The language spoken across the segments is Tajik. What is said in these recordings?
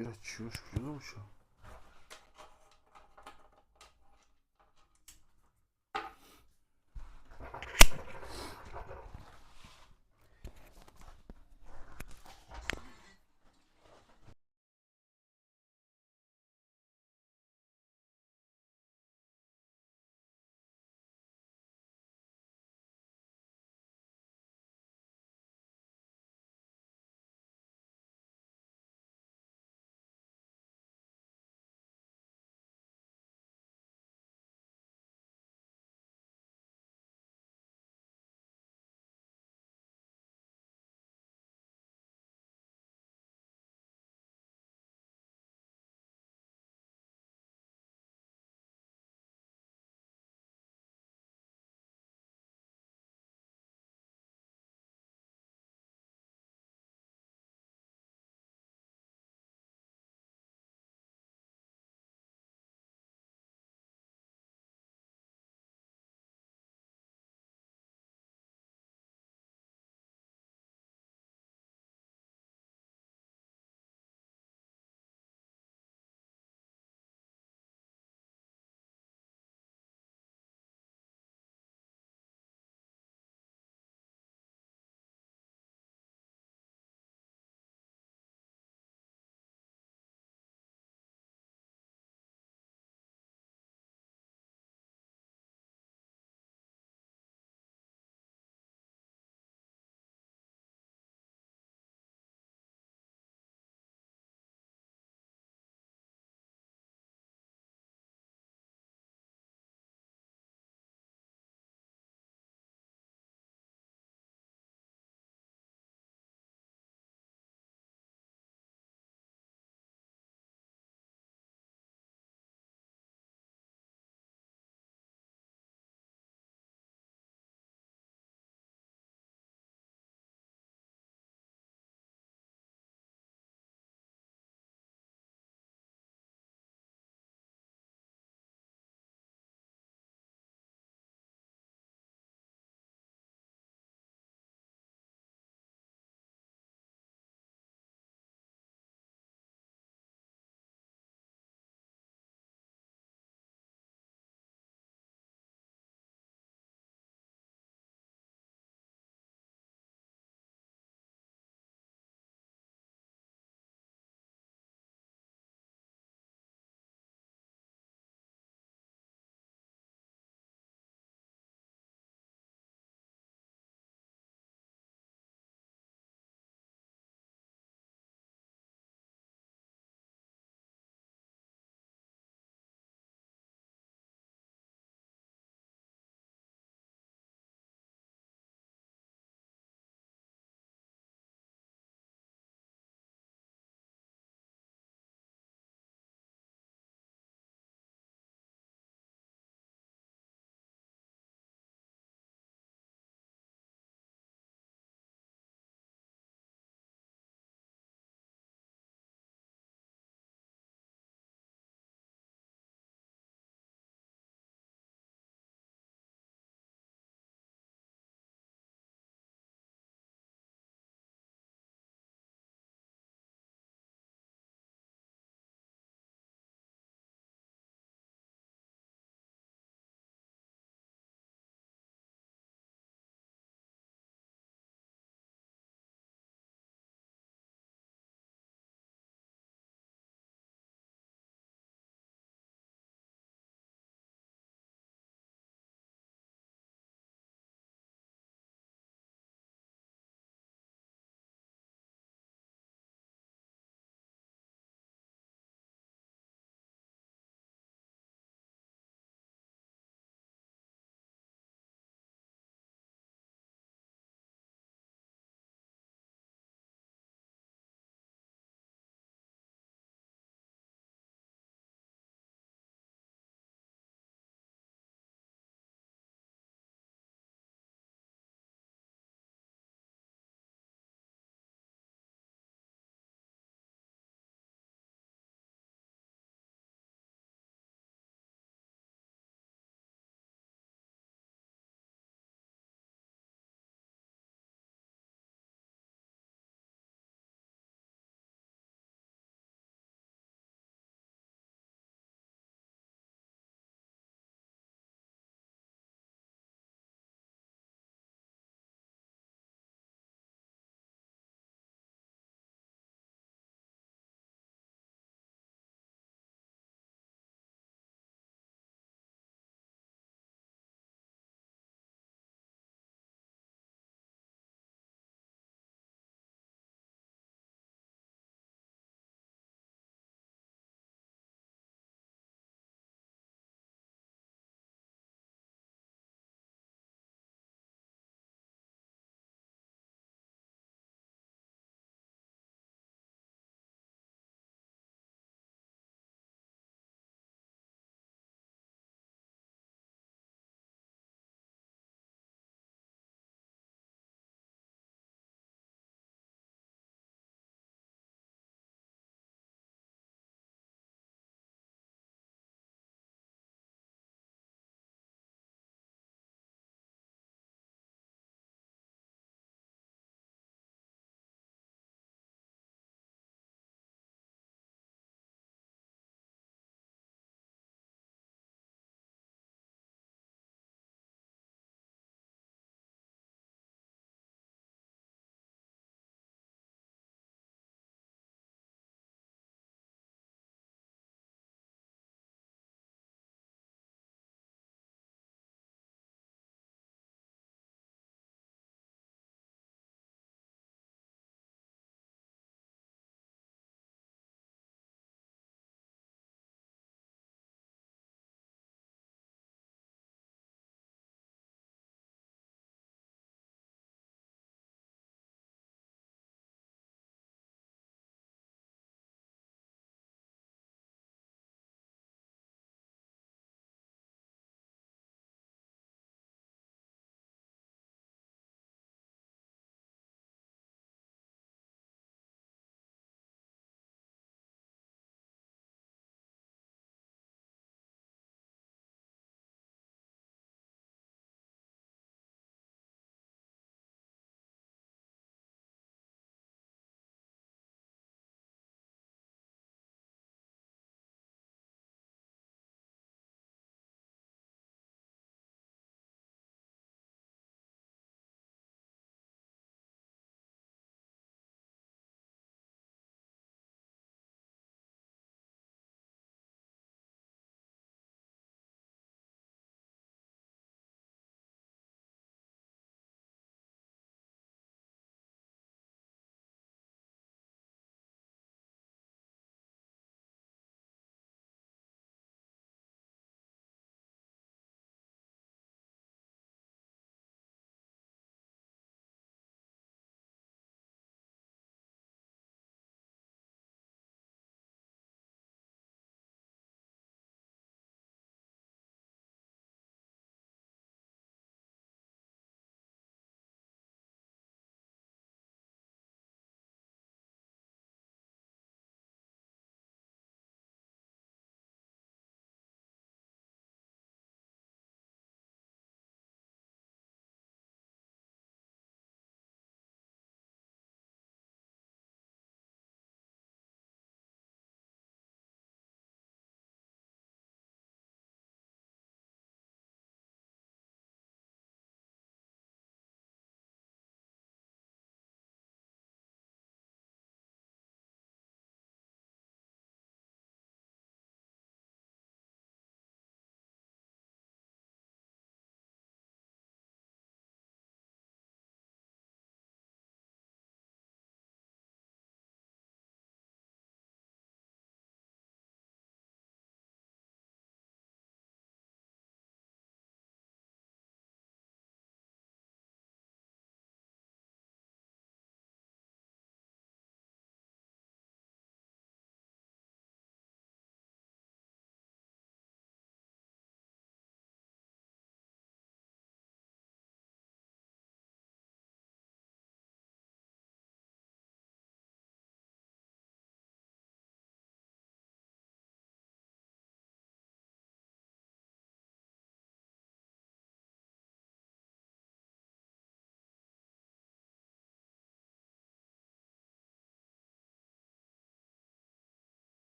Ира чиёш куҷо бошад?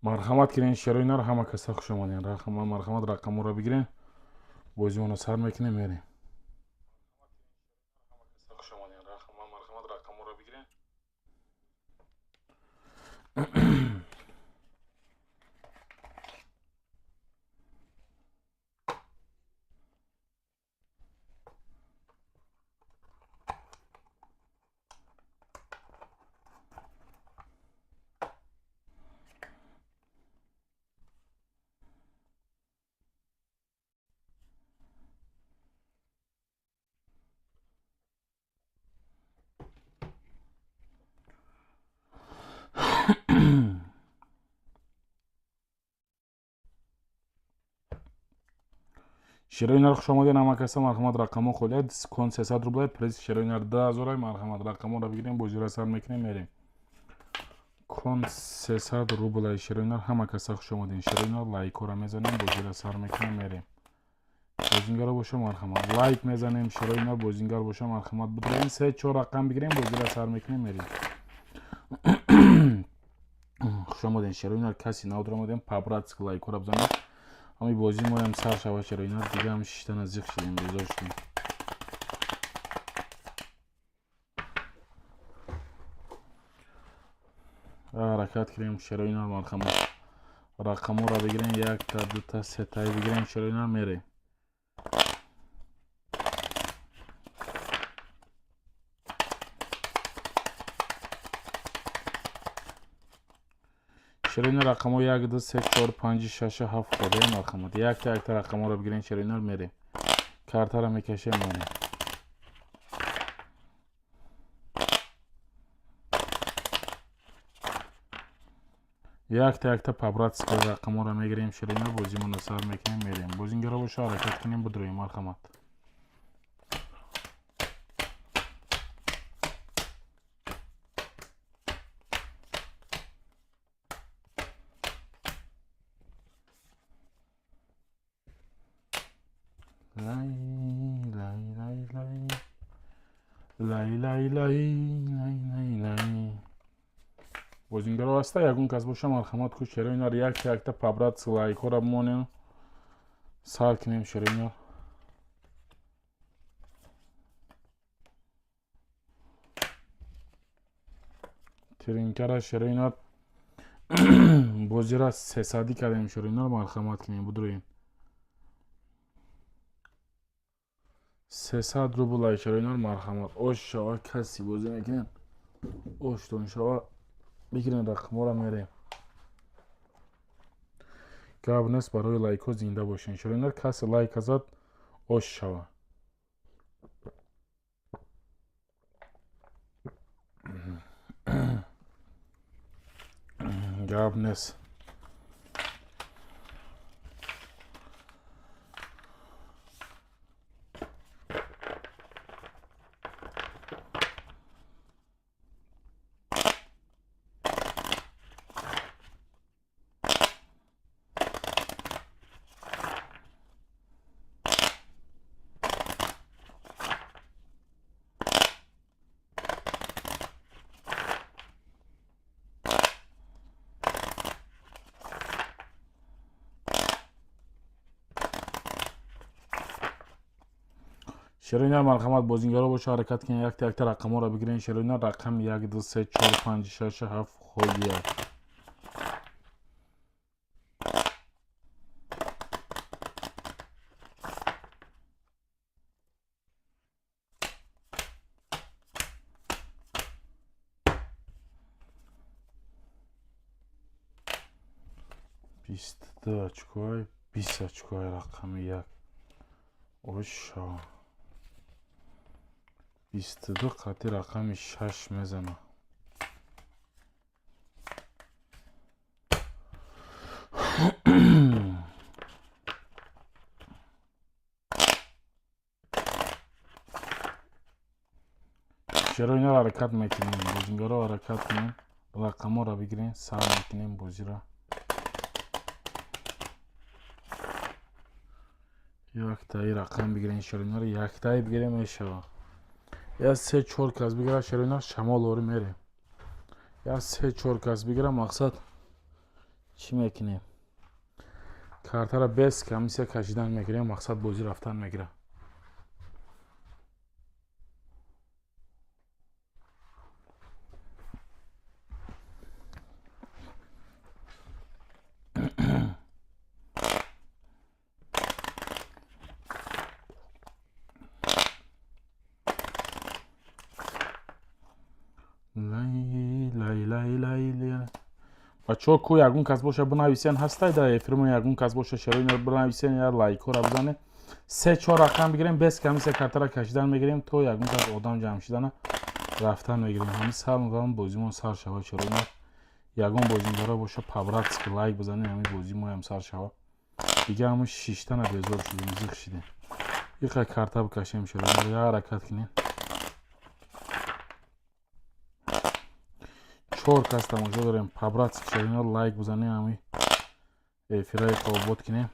Марҳамат кунед, шерои нар, ҳама каса хуш омадем. Марҳамат, рақамҳоро бигирен, бозиҳоро сар мекунем, мерем. Шерои нар, хуш омадед ҳама каса. Марҳамат, рақамҳо холия, кон 300 рубла, приз шерои нар 2000. Марҳамат, рақамҳоро бигирем, бозиро сар мекунем, мерем. Кон 300 рубла. Шерои нар, ҳама каса хуш омадед. Шерои нар, лайкҳоро мезанем, бозиро сар мекунем, мерем. Бозингаро боша, марҳамат, лайк мезанем. Шерои нар, бозингар боша, марҳамат, бидроем, се чор рақам бигирем, бозиро сар мекунем, мерем. Хуш омадед, шерои нар. Каси нав омадем, по-братски лайкҳоро бизанем. Ҳами бозӣ моям сар шава, шерои нар. Дига ҳам шишта наздик шудем, безор шудем. Ҳаракат кунем, шерои нар. Марҳамат, рақамҳоро бигирем, якта, дута, сетаи бигирем, шерои нар, мерем. Шерои нар, рақамҳо як, ду, се, чор, панҷи, шашу ҳафт ходаем. Марҳамат, якта якта рақамҳоро бигирем, шерои нар, мерем. Картаро мекашем, мерем. Якта якта по-братски рақамҳоро мегирем, шерои нар, бозимонро сар мекунем, мерем. Бозингаро боша, ҳаракат кунем, бидроем. Марҳамат. Лай лай лай лай лай лай лай лай лай лай. Бозингаро ҳаста, ягон кас боша, марҳамат ку, шерои нар. Якта якта по-братски лайкҳоро бимонем, сар кунем, шерои нар. Тринкара, шерои нар, бозира сесадӣ кардем, шерои нар. Марҳамат кунем, бидроем. 300 рубл, шерои нар. Марҳамат, ош шава, каси бозӣ мекунем, оштон шава, бигирен рақамҳоро, мерем. Гап нест, барои лайкҳо зинда бошен, шерои нар. Касе лайка зад, ош шава. Гап нест. Шерои нар, марҳамат, бозингаро боша, ҳаракат кунед, якта якта рақамҳоро бигирен, шерои нар. Рақами як, ду, се, чор, панҷ, шаш, ҳафт холия. 22 очкои, 20 очкои рақами як. Оша, 22 қати рақами шаш мезана. Чаро инро ҳаракат мекунем? Бозингаро, ҳаракат кунем, рақамҳоро бигирем, сар мекунем бозиро. Яктаи рақам бигирем, шароинро яктаи бигирем, мешава. Я се чор кас бигира, шароина, шамол ори, мерем. Я се чор кас бигира, мақсад. Чӣ мекунем? Картара без комиссия кашидан мегирем, мақсад бозӣ рафтан мегирад. Бачаҳо, ку ягон кас боша, бинависен. Ҳастай дар эфирмо ягон кас боша, шерои бинависен, я лайкҳоро бизанед. Се чор рақам бигирем, без комиссия картара кашидан мегирем, то ягон кас одам ҷамъ шидана рафтан мегирем. Ҳами сар бозимон сар шава. Шерои, ягон бозингара боша, по-братски лайк бизанем, ҳами бозимоям сар шава. Дига ҳамн шиштана безор шудем, зиқ шидем. Иқа карта бикашем, шерои, я ҳаракат кунем. Чор кас тамошо дорем. По-братски, шерои, лайк бизанем, ҳами эфираи обод кунем.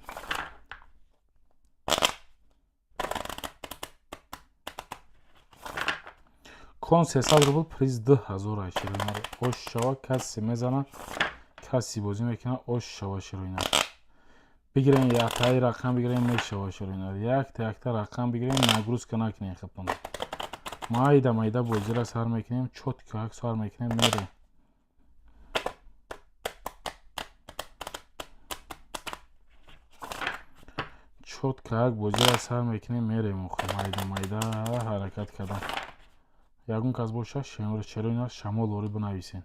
Кон 300 рубл, приз 2000 ай. Широинар, ош шава. Касе мезана, каси бозӣ мекунад, ош шава. Широинар, бигирем, яктаи рақам бигирем, мешава. Широинар, якта якта рақам бигирем, нагрузка накунем худтон. Майда майда бозира сар мекунем, чётко як сар мекунем, мерем. Чётко як бозира сар мекунем, мерем. Майда майда ҳаракат кардан. Ягон кас боша, шероинар, шамол ори бинависен.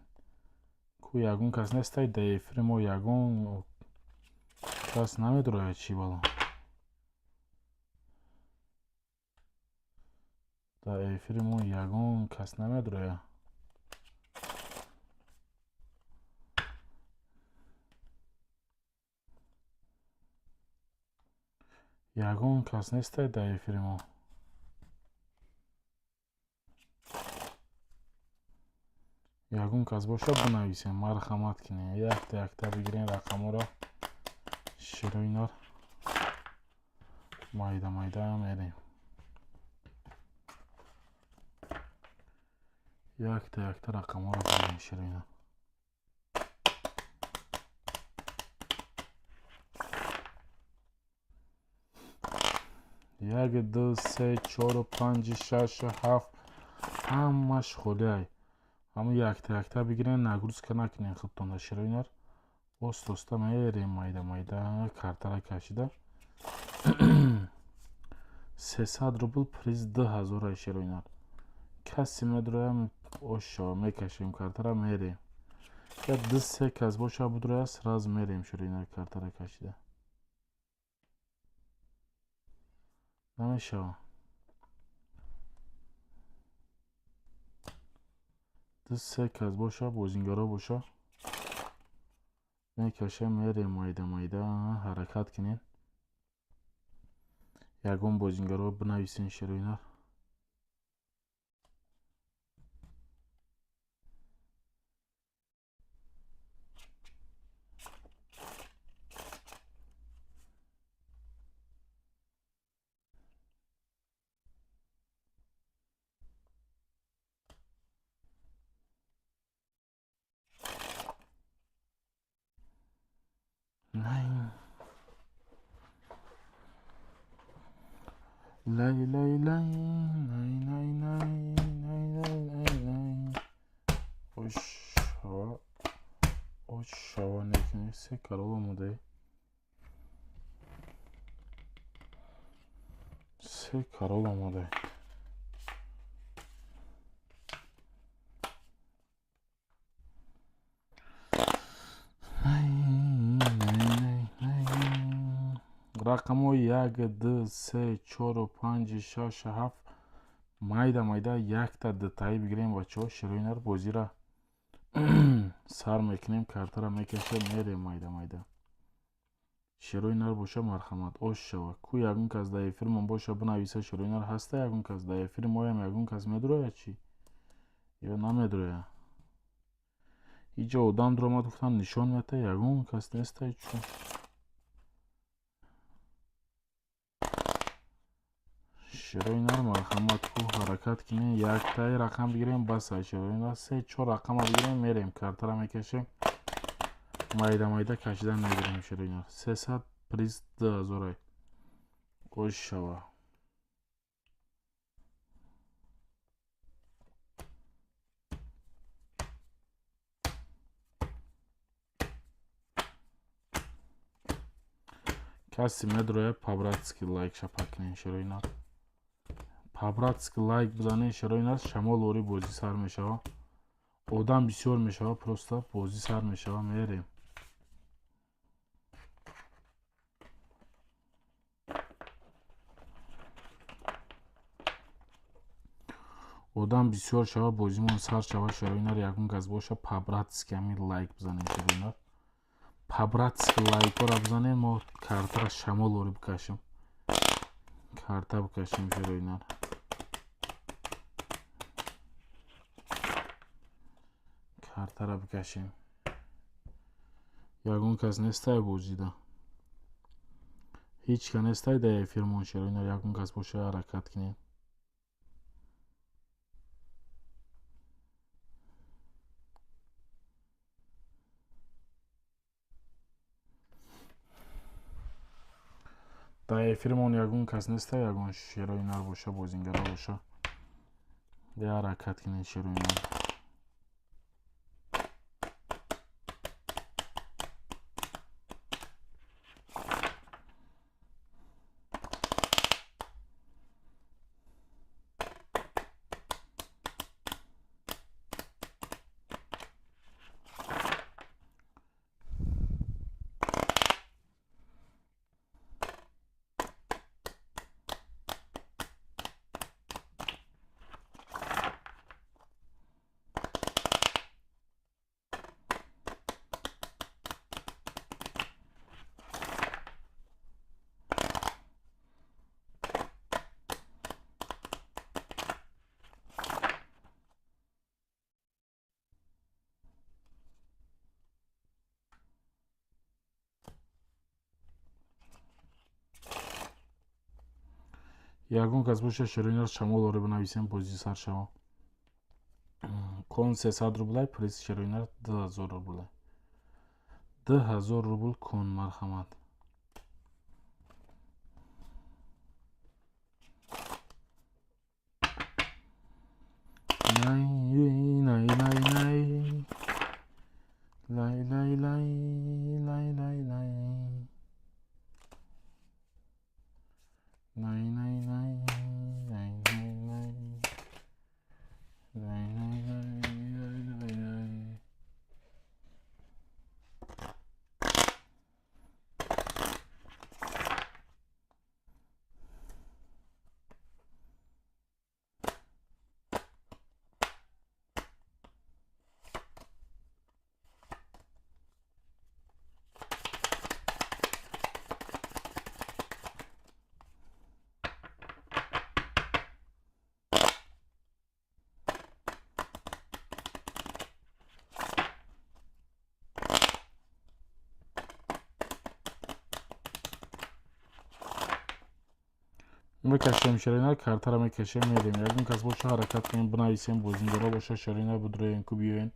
Ку ягон кас нестай дар эфири мо? Ягон кас намедурояд, чӣ бало? Дар эфири мо ягон кас намедурояд. Ягон кас нестай дар эфири мо. Ягон кас боша, бинависем, марҳамат кунем. Якта якта бигирем рақамҳоро, широинор, майда майда мерем. Якта якта рақамҳоро бигирем, широинор. Як, ду, се, чор, панҷ, шаш, ҳафт, ҳамаш холиай. Ҳамн якта якта бигирем, нагрузка накунем худтонда, широинар. Оста оста мерем, майда майда картара кашида. 300 рубл, приз 2000 ай. Широинар, касе медроям, ошо мекашем картара, мерем. Я ду се кас боша, будроя, сразу мерем, широинар, картара кашида. Намешава. Ду се кас боша, бозингаро боша, мекашем, мерем. Майда майда ҳаракат кунем. Ягон бозингаро бинависен, широинар. Лай лай лай най най най най най най най. Ошава, ошава, некунӣ. Се карол омодаи, се карол омодаи. Рақамҳои як, ду, се, чор, панҷ, шаш, ҳафт, майда майда якта дутаӣ бигирем, бачаҳо. Широинар, бозира сар мекунем, картара мекашем, мерем майда майда. Широинар боша, марҳамат, ош шава. Ку ягон кас дар эфирмон боша, бинависа. Широинар, ҳаста ягон кас дар эфири моям? Ягон кас медурояд чӣ ё намедурояд? Иҷо одам дуромад, гуфтам, нишон мета, ягон кас нестай чун. Широинар, марҳамат, ку ҳаракат кунем, яктаи рақам бигирем, бас. Широинар, се чор рақама бигирем, мерем, картара мекашем. Майда майда кашидан мегирем, шерои нар. 300 приз 2000. Ош шава. Каси медроя, по-братски лайк шапак кунен, шерои нар. По-братски лайк бизанен, шерои нар, шамол ори бозӣ сар мешава. Одам бисёр мешава, просто бозӣ сар мешава, мерем. Одам бисёр шава, бозимон сар шава, шерои нар, ягон кас боша, по-братски ҳамин лайк бизанем, шерои нар. По-братски лайкҳоро бизанем, мо картаро шамол ори бикашем. Карта бикашем, шерои нар. Картаро бикашем. Ягон кас нестай бозида. Ҳеҷ ка нестай дар эфирмон, шерои нар, ягон кас боша, ҳаракат кунем. Дар эфирмон ягон кас неста, ягон шерои нар боша, бозингара боша. Бе ҳаракат кунед, шерои нар. Ягон кас боша, шерои нар, шамол оре бинависем, бозӣ сар шава. Кон 300 рублай, приз, шерои нар, 2000 рублай. 2000 рубл кон, марҳамат. Най най най най. Лай лай лай лай лай лай. Най най най най най най. Най най най най най най. Мекашем, шерои нар, картаро мекашем, мерем. Ягон кас боша, ҳаракат кунем, бинависем, бозингаро боша, шерои нар, бидроем ку биёен.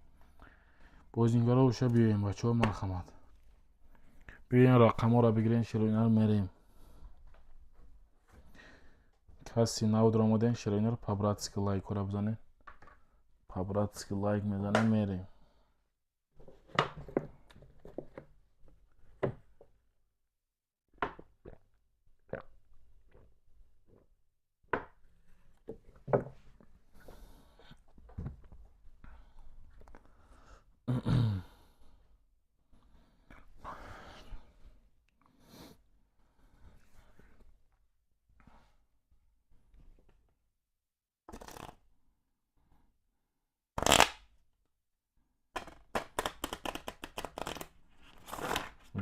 Бозингаро боша, биёем, бачаҳо, марҳамат. Биёен, рақамҳоро бигирен, шерои нар, мерем. Каси нав омаден, шерои нар, по-братски лайкҳоро бизанем. По-братски лайк мезанем, мерем.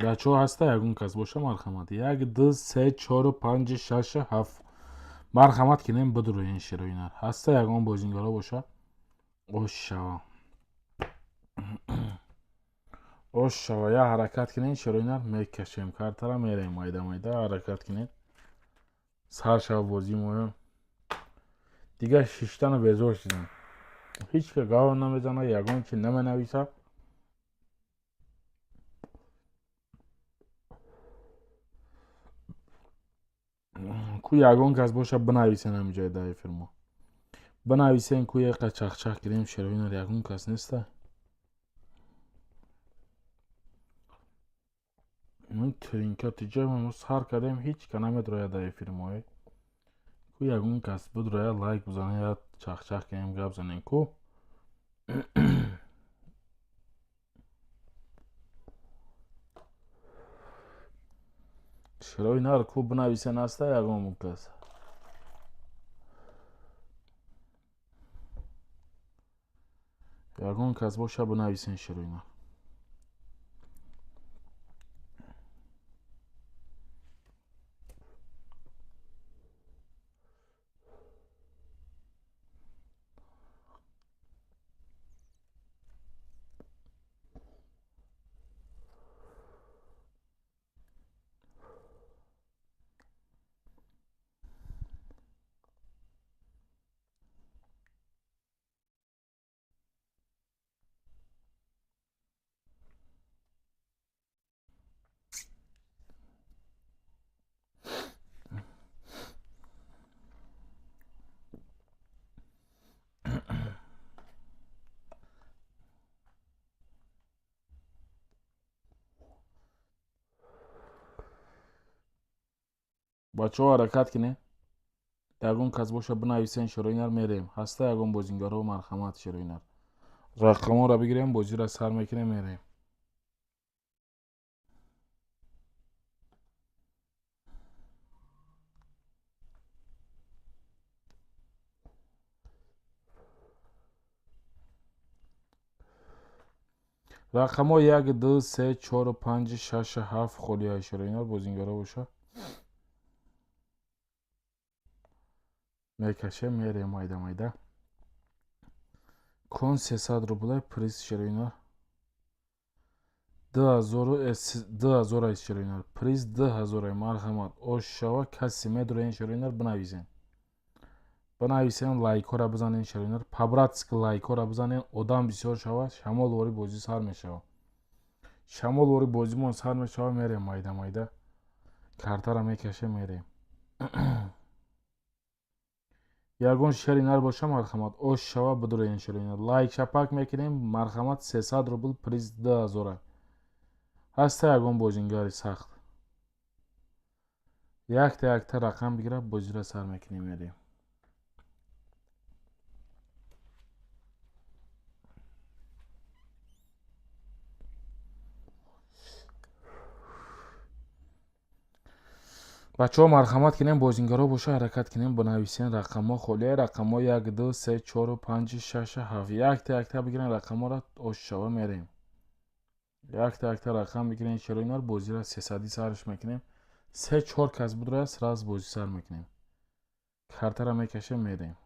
Бачаҳо, ҳаста ягон кас боша, марҳамат. Як, ду, се, чору, панҷ, шаш, ҳафт. Марҳамат кинем, бидроен, шерои нар. Ҳаста ягон бозингаро боша? Ош шава. Ош шава, я ҳаракат кинем, шерои нар, мекашем. Картара мерем, майда майда ҳаракат кинем. Сар шава бозӣ моё. Дигар шиштану безор шудем. Ҳеҷ ка гав намезана, ягон чи наменависа. Ку ягон кас боша, бинависен ҳамиҷои дар эфир мо. Бинависен, ку яқа чахчах гирем, шероинар ягон кас неста. Тринка тиҷа мо сар кардем, ҳеҷ ка намедрояд дар эфири мо. Ку ягон кас бидрояд, лайк бизанад, я чахчах кунем, гап занем ку. Шерои нар ку, бинависен, аста ягон кас? Ягон кас боша, бинависен, шерои нар. Бачаҳо, ҳаракат кинед. Ягон кас боша, бинависен, шероинар, мерем. Ҳаста ягон бозингарҳо? Марҳамат, шероинар. Рақамҳоро бигирем, бозиро сар мекунем, мерем. Рақамҳо як, ду, се, чор, панҷ, шаш, ҳафт холиҳаи, шероинар. Бозингарҳо боша, мекашем, мерем майда майда. Кон 300 рублай приз, шероинар. 2000 ай, шероинар, приз 2000 ай. Марҳамат, ош шава, касе медроен, шероинар, бинависен, бинависен, лайкҳоро бизанен, шероинар, по-братски лайкҳоро бизанен, одам бисёр шава, шамолвори бозӣ сар мешава, шамолвори бозимон сар мешава. Мерем майда майда, картаро мекашем, мерем. Ягон шери нар боша, марҳамат, ош шава, бидуроен, шероинар, лайк шапак мекунем. Марҳамат, 300 рубл приз, 2000. Ҳаста ягон бозингари сахт? Якта якта рақам бигира, бозиро сар мекунем, мерем. Бачаҳо, марҳамат кинем, бозингарҳо боша, ҳаракат кинем, бинависен. Рақамҳо холия, рақамҳо як, ду, се, чор, панҷ, шаш, ҳафт. Якта якта бигирен рақамҳоро, ош шава, мерем. Якта якта рақам бигирен, шероинар, бозиро сесадӣ сарш мекунем. Се чор кас будроя, сразу бозӣ сар мекунем, картаро мекашем, мерем.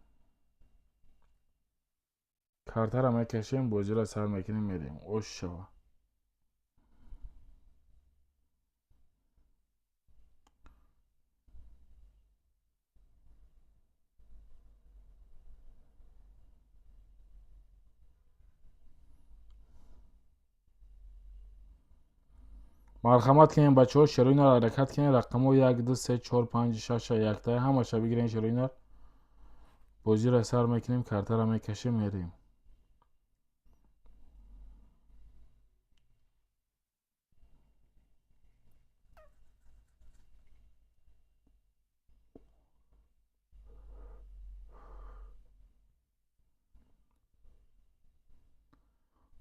Картаро мекашем, бозиро сар мекунем, мерем. Ош шава. Марҳамат кунем, бачаҳо, шероинар, ҳаракат кунем. Рақамҳо як, ду, се, чор, панҷ, шаш, яктая ҳамаша бигирен, шероинар, бозиро сар мекунем, картаро мекашем, мерем.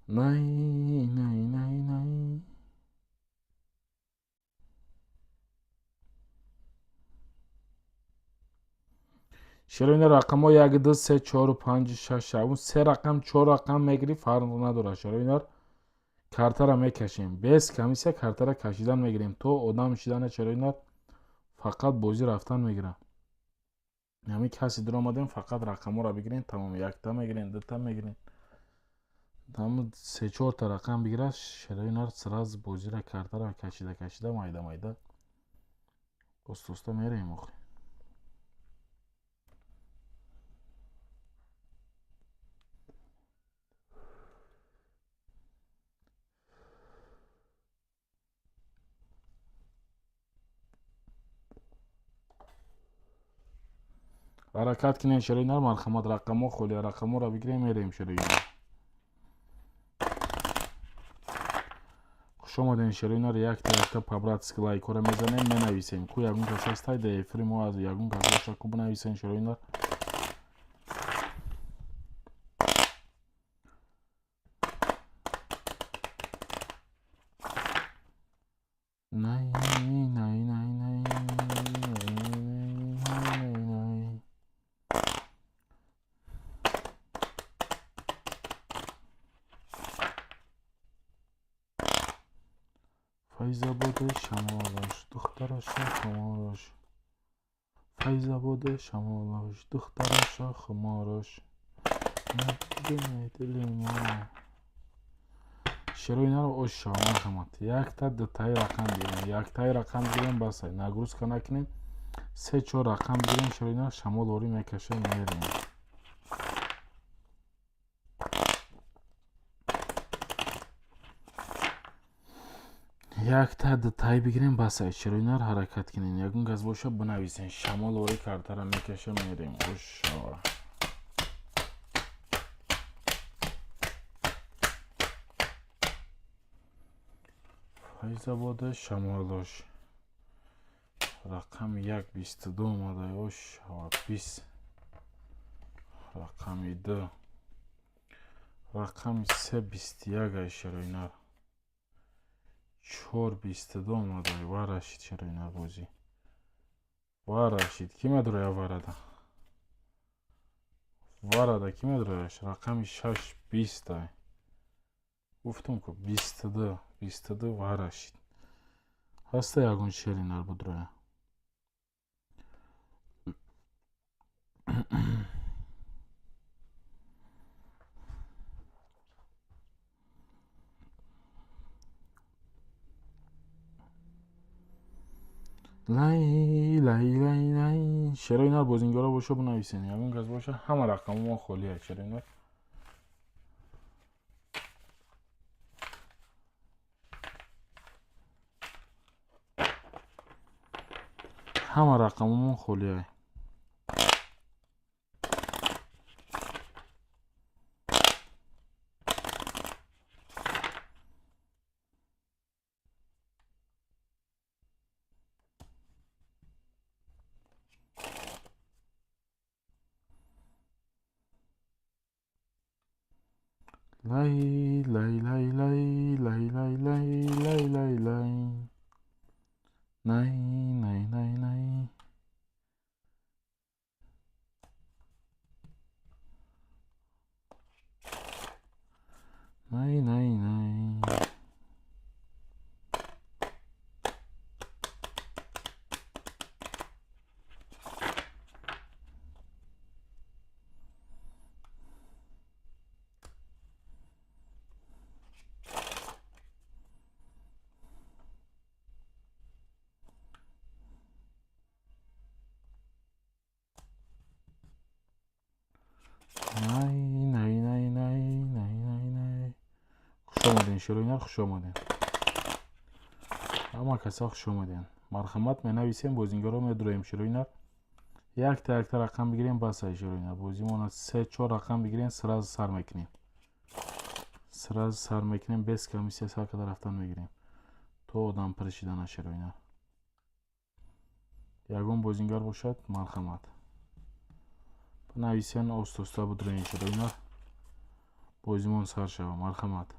Най най най най. Шероинар, рақамҳо як, ду, се, чор, панҷ, шаш. Се рақам, чор рақам мегирӣ, фарқ надорад, шероинар. Картара мекашем, без комиссия картара кашидан мегирем, то одам шидана, шероинар, фақат бозӣ рафтан мегирам. Ҳамин каси дуромадем, фақат рақамҳоро бигирем, тамом. Якта мегирем, дута мегирем, се чорта рақам бигирад, шероинар, сразу бозира картара кашида кашида, майда майда, оста оста мерем охи. Ҳаракат кунем шерои нар, марҳамат, рақамҳо холия, рақамҳоро бигирем, мерем шерои нар. Хуш омадем шерои нар, якта якта по-братски лайкҳоро мезанем, менависем. Ку ягон кас ҳастай дар эфири мо, аз ягон кас боша, ку бинависем шерои нар. Най, най, най, най, най, най. Файзабоде шамолаш, духтараша хумораш. Файзабоде шамолаш, духтараша хумораш. Дили мо. Шерои наро ош шава, марҳамат. Якта дутаи рақам бигирем, яктаи рақам бигирем, басай. Нагрузка накунем. Се чор рақам бигирем, шерои нар, шамол орӣ мекашем, мерем. Якта дутаи бигирем, басай. Шерои нар, ҳаракат кунем. Ягон кас боша, бинависен. Шамол орӣ картара мекашем, мерем. Ош шава. Файзабода шамолош. Рақами як 22 омада, ош шава, 20. Рақами ду. Рақами се 21 ай шерои нар. Чор 22 омада, варашид шерои нар бозӣ. Варашид. Ки медроя варада? Варада ки медрояш? Рақами шаш 20 ай. Гуфтум ку 22, 22 варашид. Ҳаста ягон шери нар будроя? Лай, лай, лай, лай. Шерои нар бозингара боша, бинависен. Ягон кас боша, ҳама рақамҳо холия шерои нар. Ҳама рақамҳо холия. Лай, лай, лай, лай, лай, лай, лай, лай, лай, лай. Най, най, най, най. Най, най, най. Най, най, най, най, най, най, най. Хуш омадем, шерои нар, хуш омадем. Ҳама каса хуш омадем. Марҳамат, менависем, бозингаро медроем шерои нар. Якта якта рақам бигирем, басай шерои нар. Бозимона се чор рақам бигирем, сразу сар мекунем. Сразу сар мекунем, без комиссия сар карда рафтан мегирем. То одам пир шидана шерои нар. Ягон бозингар бошад, марҳамат. Бинависен, оста-оста будроем шерои нар. Бозимон сар шава, марҳамат.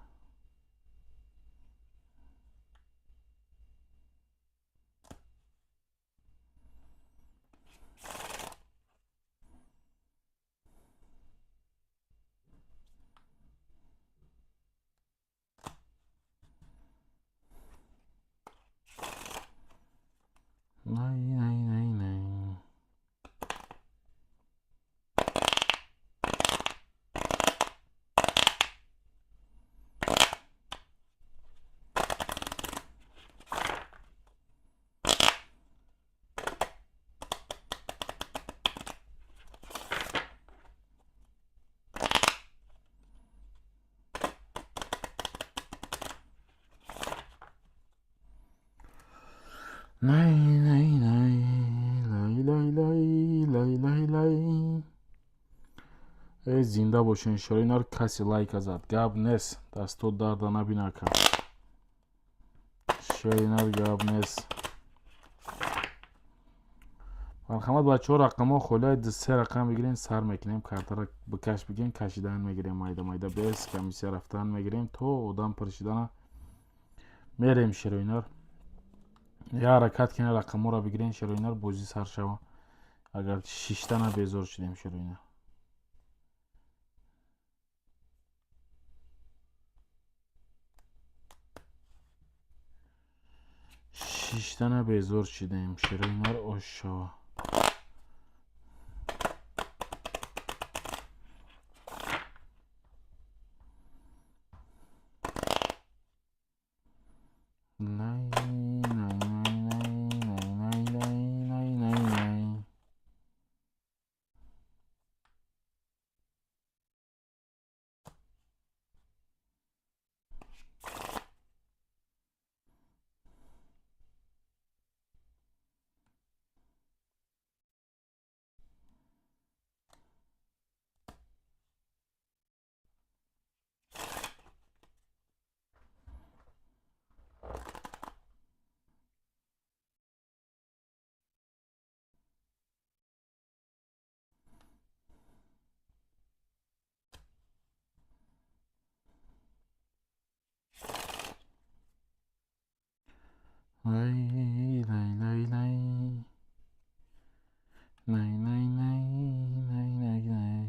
Най, най, най, най. Най, най, най, лай, лай, лай, лай, Лай лай. Э, зинда бошен, шерои нар, касе лайка зад. Гап нест, дасто дарда набинака. Шери нар, гап нест. Марҳамат, бачаҳо, рақамҳо холиай, се рақам бигирем, сар мекунем, картара бикаш бигирем, кашидан мегирем, майда майда, без комиссия рафтан мегирем, то одам пур шидана мерем. Шероинар, я ҳаракат кунем, рақамҳоро бигирем, шероинар, бозӣ сар шава. Агар шиштана безор шудем, шероинар. Шиштана безор шудем, шероинар, ош шава. Най, най, най, най, най, най, най, най, най. Лай, лай, лай, лай. Най, най, най, най, най, най.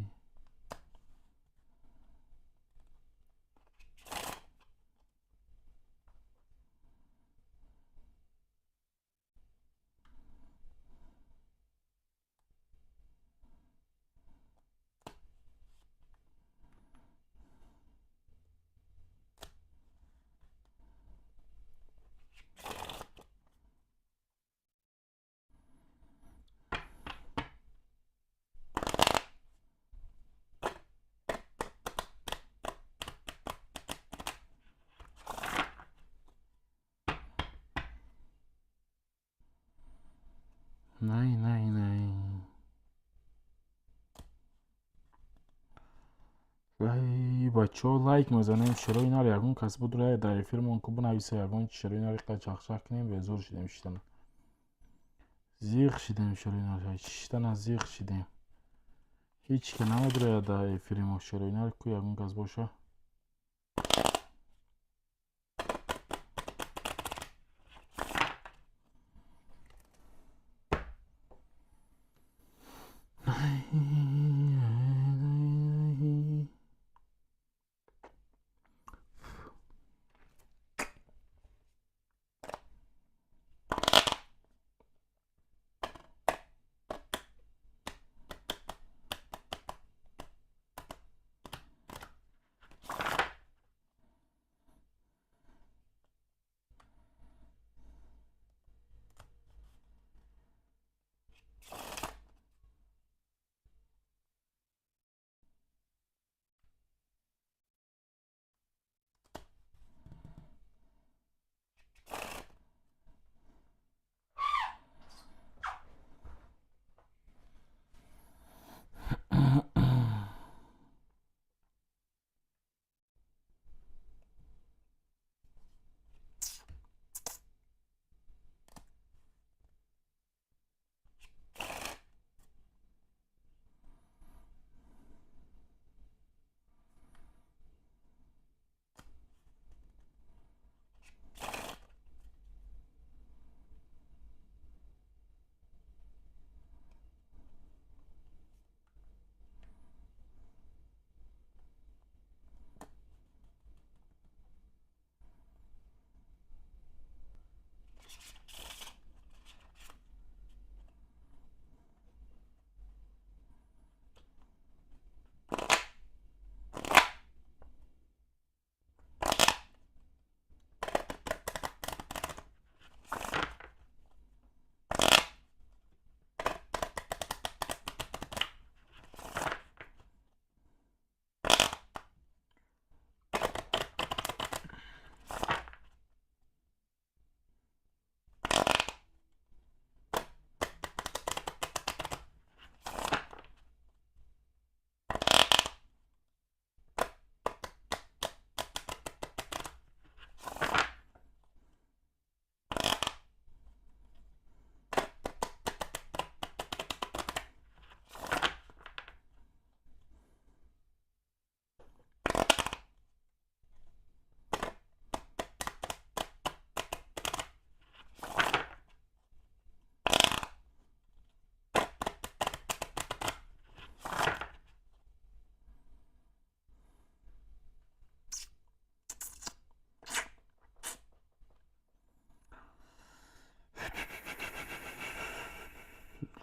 Най, най, най. Ай, бачаҳо, лайк мезанем, шерои нар, ягон кас буд, дар эфирмон ку бинависа ягон шерои нар, чахчах кунем, безор шудем шиштана. Зиқ шидем, шерои нар, шиштана зиқ шидем. Ҳеҷ ки намедрояд дар эфири мо, шерои нар, ку ягон кас боша.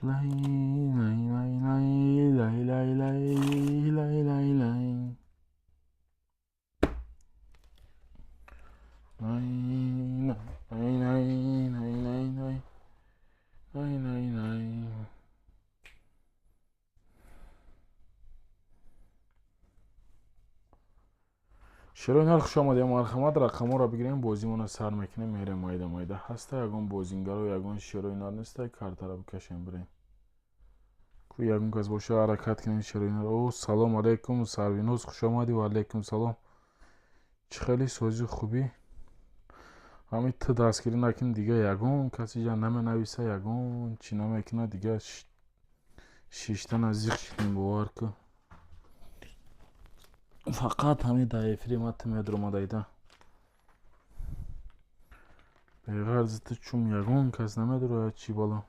Лай лай лай лай лай лай лай лай лай лай лай лай лай лай лай лай лай лай лай. Шерои нар, хуш омадем, марҳамат, рақамҳоро бигирем, бозимонро сар мекунем, мерем майда майда. Ҳаста ягон бозингаро, ягон шерои нар неста, картаро бикашем, бирем. Ку ягон кас боша, ҳаракат кунем, шерои нар. О, салом алейкум, Сарвиноз, хуш омадӣ. Ва алейкум салом. Чӣ хеле созӣ, хубӣ? Ҳамин ту дастгирӣ накунӣ, дига ягон кас иҷа наменависа, ягон чӣ намекунад, дига шишта наздик шидем, бовар ку. Фақат ҳамин дар эфири ма ту медуромадайда. Беғарзи ту чун ягон кас намедурояд, чӣ бало.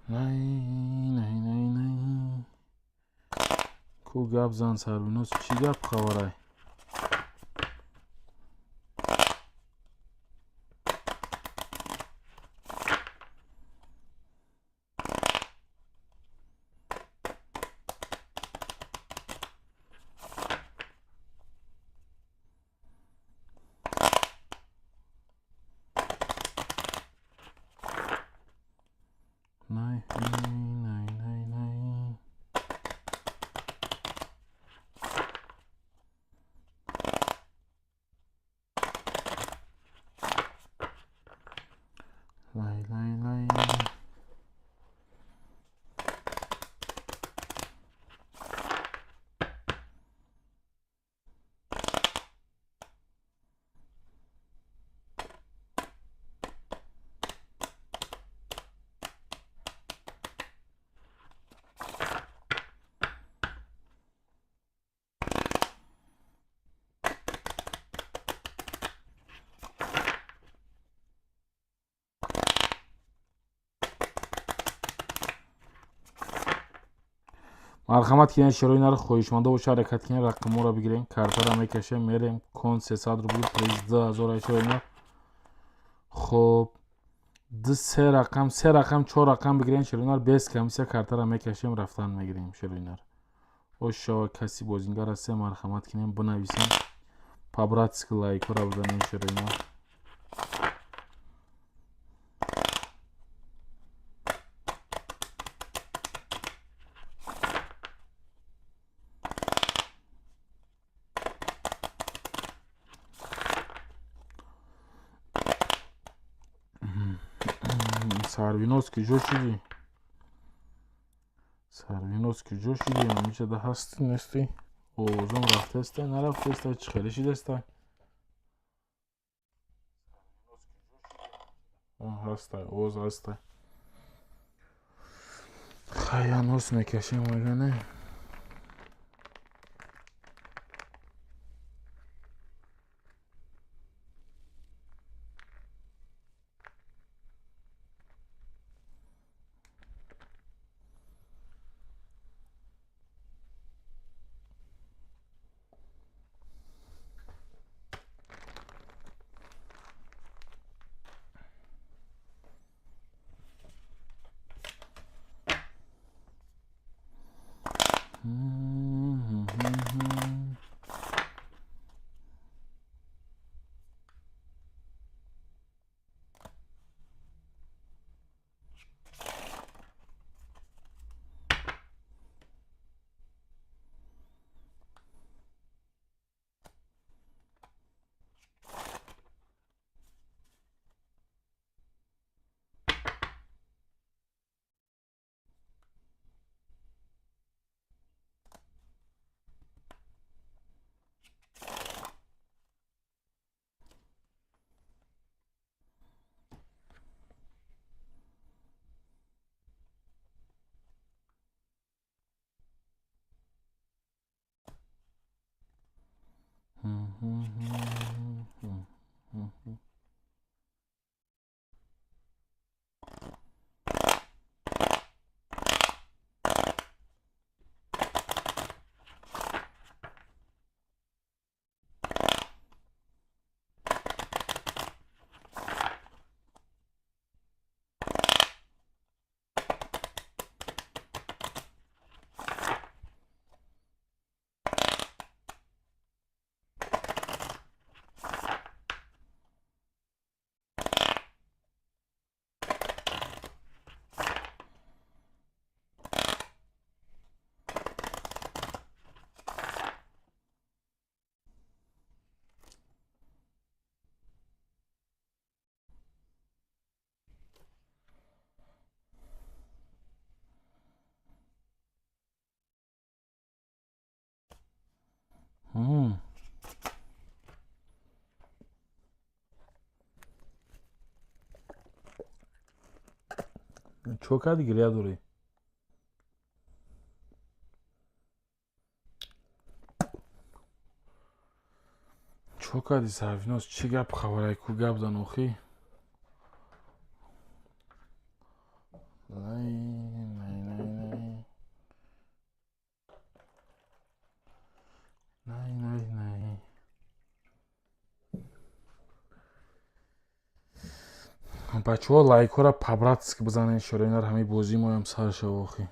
Най най най най. Ку гап зан, Сарвиноз, чӣ гап хабарай? Най най най най. Лай лай лай. Марҳамат кинен, шерои нар, хоҳишмандо боша, ҳаракат кинен, рақамҳоро бигирем, картаро мекашем, мерем. Кон 300 рубли, приз 2000 ай, шерои нар. Хоб, ду се рақам, се рақам, чор рақам бигирем, шерои нар, без комиссия картаро мекашем, рафтан мегирем, шерои нар. Ош шава, каси бозингар ҳастем, марҳамат кинем, бинависем, по-братски лайкҳоро бизанем, шерои нар. Сарвиноз, куҷо шудӣ? Сарвиноз, куҷо шудӣ? Ҳамиҷада ҳастӣ, нестӣ? Овозам рафтаста, нарафтаста, чӣ хеле шидаста? Ҳастай, овоз ҳастай. Хай, анос мекашем, ага не. Чо кардӣ, гиря дорӣ? Чо кардӣ, Сарвиноз? Чӣ гап хабарай ку, гап зан охӣ. Най, най, най, най. Най, най, най. Бачаҳо, лайкҳоро по-братски бизанед, шероинар ҳамин бозии моям сар шава охӣ.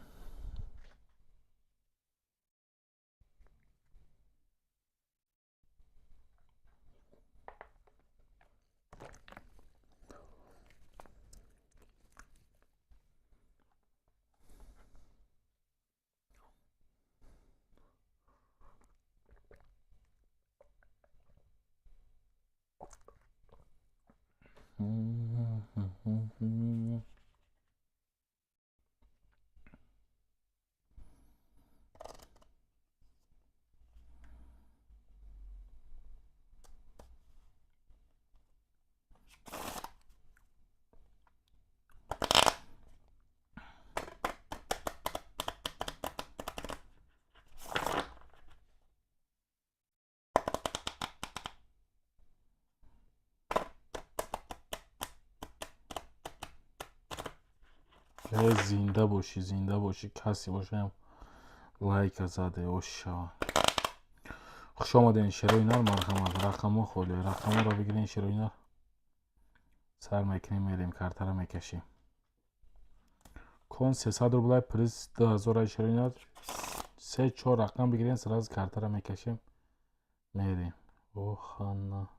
Зинда бошӣ, зинда бошӣ, касе бошам лайка заде, ошава. Хуш омадем, шерои нар, марҳамат, рақамҳо холӣ, рақамҳоро бигирен, шерои нар. Сар мекунем, мерем, картаро мекашем. Кон 300 рублай, приз 2000 шерои нар. 3-4 рақам бигирен, сразу картаро мекашем, мерем. Охана.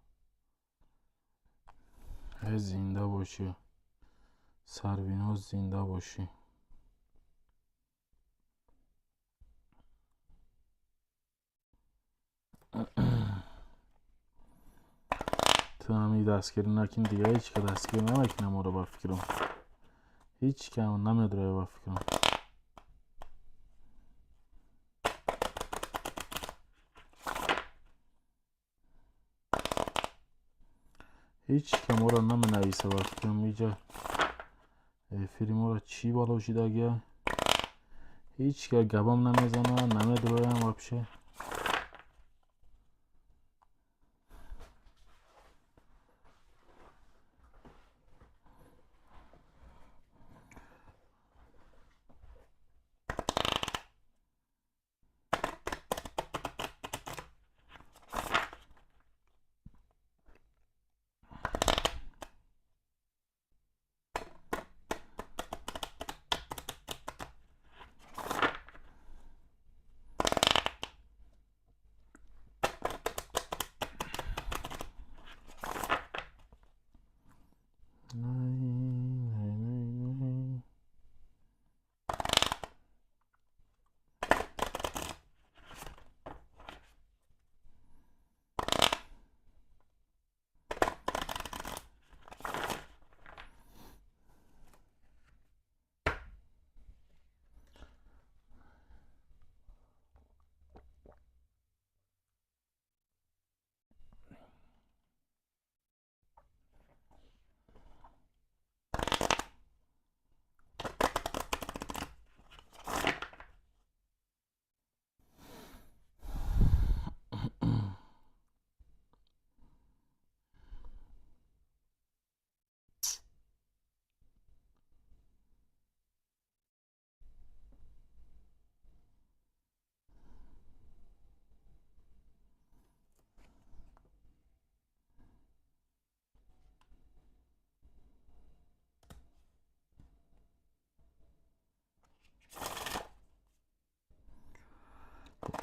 Зинда бошӣ. Сарвиноз, зинда бошӣ. Ту ҳами дастгирӣ накунӣ, дига ҳеҷ ка дастгирӣ намекунам моро, ба фикрам. Ҳеҷ кам намедроя, ба фикрам. Ҳеҷ ка моро наменависа, ба фикрам, иҷа эфири моро чӣ бало шидагия? Ҳеҷ ка гапам намезана, намедроям вообще.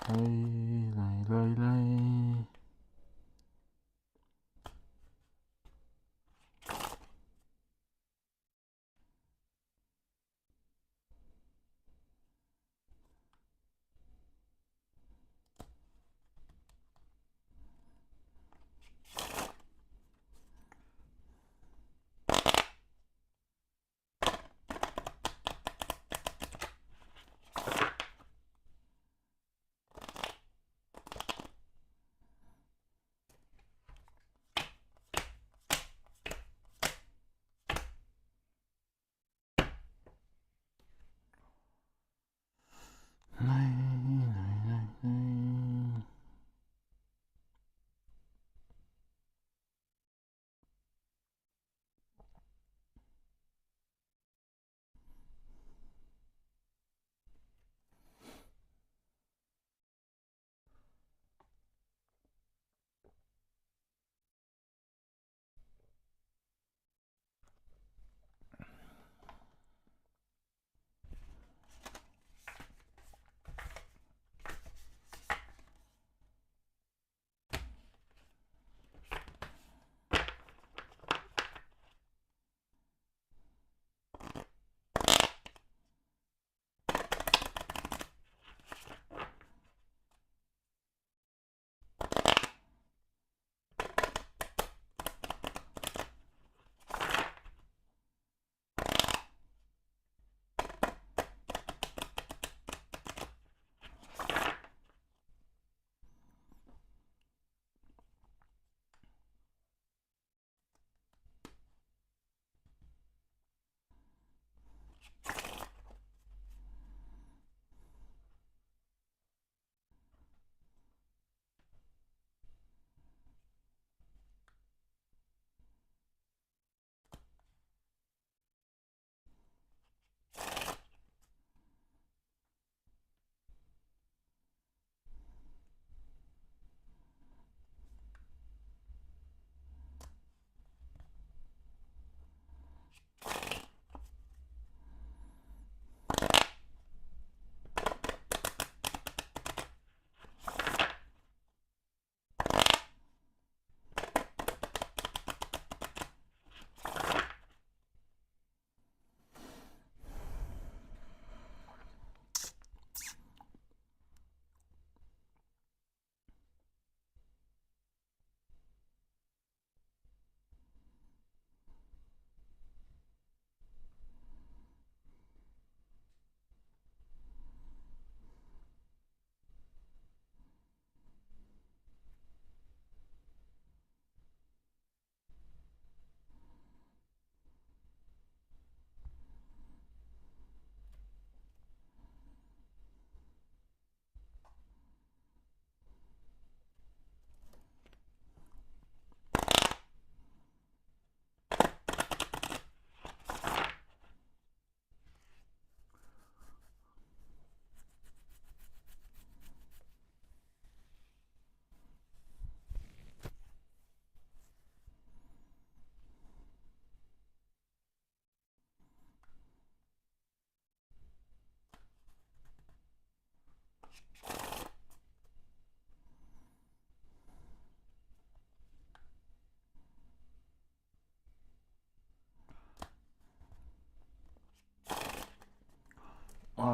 Лай, лай, лай, лай.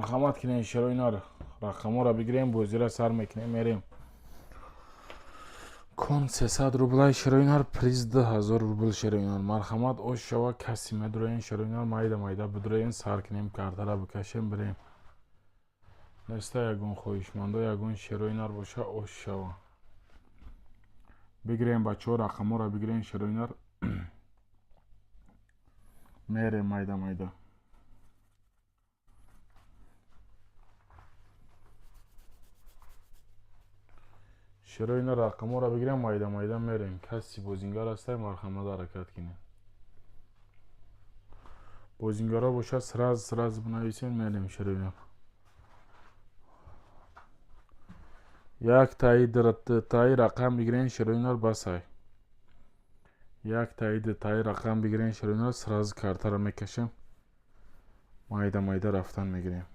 Марҳамат кинен, шерои нар, рақамҳоро бигирем, бозира сар мекунем, мерем. Кон 300 рублай, шерои нар, приз 2000 рубл, шерои нар. Марҳамат, ош шава, каси медроен, шерои нар, майда майда бидроен, сар кунем, картара бикашем, бирем. Неста ягон хоҳишмандо, ягон шерои нар боша, ош шава. Бигирем, бачаҳо, рақамҳоро бигирем, шерои нар, мерем майда майда. Шерои нар, рақамҳоро бигирем, майда майда мерем. Каси бозингар ҳастай, марҳамат, ҳаракат кунед. Бозингаро бошад, сразу сразу бинависем, мерем, шерои нар. Як таи, таи рақам бигирен, шерои нар, басай. Як таи, таи рақам бигирен, шерои нар, сразу картаро мекашем, майда майда рафтан мегирем.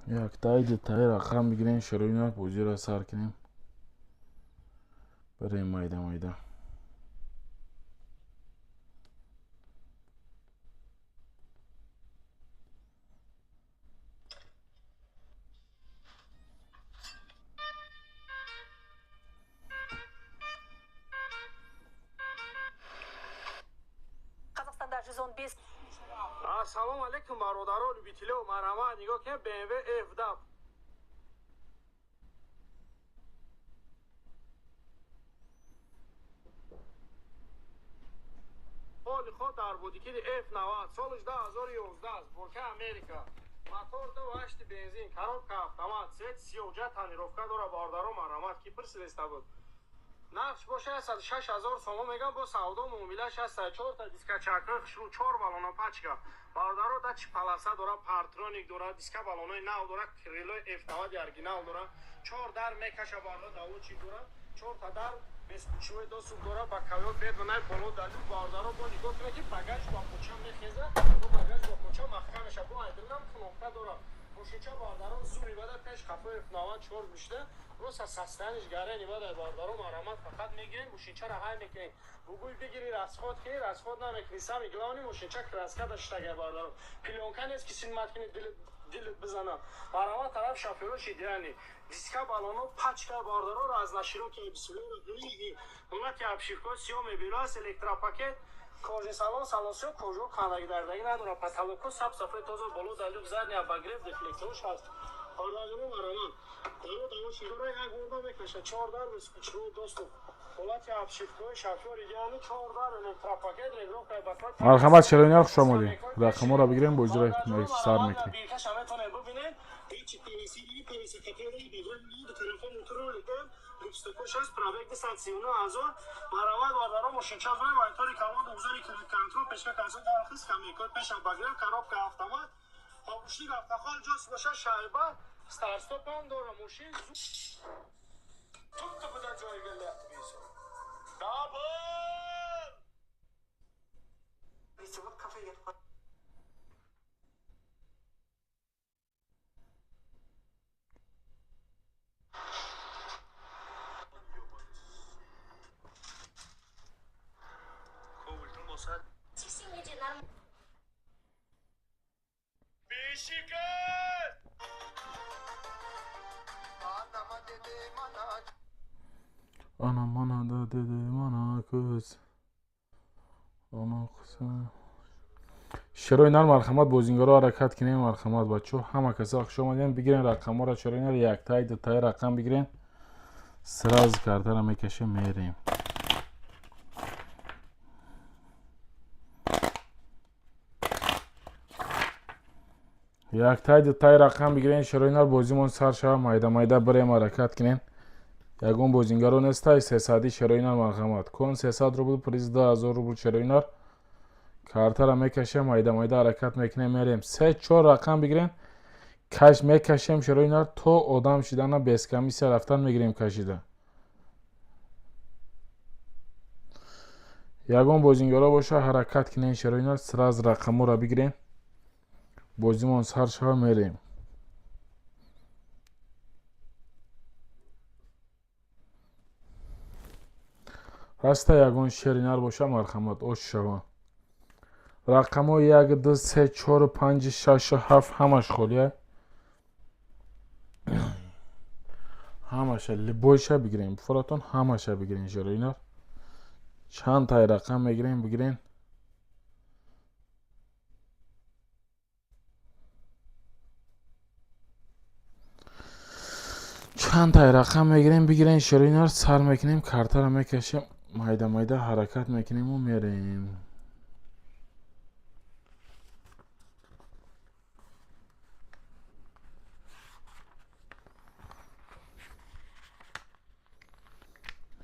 Як таи, таи рақам бигирен, шерои нар, бозиро сар кунем, бирем майда майда. Қазақстанда 115 Ассалому алейкум, бародаро, любителё, марҳамат, нигоҳ кунед, BMW F10. Ҳоли худ дар бодикиди F90, солиш 2011, сборка Америка. Мотор 2.8 бензин, коробка автомат, цвет сиёҳ, ҷа тонировка дора, бародаро, марҳамат, ки пурсидеста буд. Нархш боша 106 000 сомон мегам, бо савдо муомилаш ҳаста. Чорта диска чархҳои хушрӯ, чор баллона пачка. Бародаро, датчик полоса дора, парктроник дора, диска баллонои нав дора, крылои F90 оригинал дора, чор дар мекаша, бародаро, доводчик дора, чорта дар бесключевой доступ дора, боковой бедонай боло далю, бародаро, бо нигоҳ кунед, ки багаж ба кӯча мехеза, бо багаж ба кӯча маҳкам меша, бо айдилам кнопка дора. Мошинча, бародаро, зури бада, пеш қафои F90 чор гушта, просто состояниш гарени бада, бародаро, марҳамат, фақат мегирем, мошинчаро ҳай мекунем. Бугӯй бигири, расход кунӣ, расход намекунӣ. Самый главный, мошинча краска даштага, бародаро. Плёнка нест, ки синмат кунӣ, дилит бизана. Марҳамат, тараф шофёрош идеальный. Диска баллоно пачка, бародаро, разноширокий бисмиллоҳи ҳолати обшивкаҳо сиёҳ мебироаст, электропакет, кожи салон, салон сиёҳ, кожо кандаги дардагӣ надорад, потолокҳо саб сафед тоза, боло далюк, задний обогрев, дефлекторш ҳаст. Бародаро, марҳамат, даро давоши дора, як борда мекаша, чор дар бесключевой доступ. Ҳолати обшивкаҳои шофёр идеальный, чор дар, электропакет, регулировкаи боковой. Марҳамат, шерои нар, хуш омадед. Рақамҳоро бигирем, бозиро сар мекунем. Биркаша метавонед бубинед. Ҳечи PVC, PVC категории бигӯ, ду тарафа мотор липстокош ҳаст, пробег 239 000. Марҳамат, бародаро, мошинча зои монитори калон, обзори контрол, пешка консол дархист, камикод, пеш обогрев, коробка автомат, хобушник автохол, ҷост боша, шайба, старт-стоп ҳам дора, мошин тутта буда ҷойга лехт бисо. Дабл! Кафеге кетіп. 80-ге дейін норм. Бешикат! Ана мана да дедим, ана кӯз, ана қиса. Шерои нар, марҳамат, бозингаро ҳаракат кунем. Марҳамат, бачаҳо, ҳама каса хуш омадем. Бигирен рақамҳоро, шерои нар, яктай, дутай рақам бигирен, сразу картаро мекашем, мерем. Яктай, дутай рақам бигирен, шерои нар, бозимон сар шава, майда майда бирем, ҳаракат кунем. Ягон бозингаро нестай сесадӣ, шерои нар, марҳамат. Кон 300 рубл, приз 2000 рубл, шерои нар. Картаро мекашем, майда майда ҳаракат мекунем, мерем. Се, чор рақам бигирем, каш мекашем, шерои нар, то одам шидана, без комиссия рафтан мегирем кашида. Ягон бозингаро боша, ҳаракат кунем, шерои нар, сразу рақамҳоро бигирем, бозимон сар шава, мерем. Ҳаста ягон шери нар боша, марҳамат, ош шава. Рақамҳо 1, 2, 3, 4, 5, 6, 7 ҳамаш холия. Ҳамаша либойша бигирем. Фуратон ҳамаша бигирен шерои нар. Чанд тай рақам мегирем, бигирен. Чанд тай рақам мегирем, бигирен шерои нар, сар мекунем, картаро мекашем, майда майда ҳаракат мекунему мерем.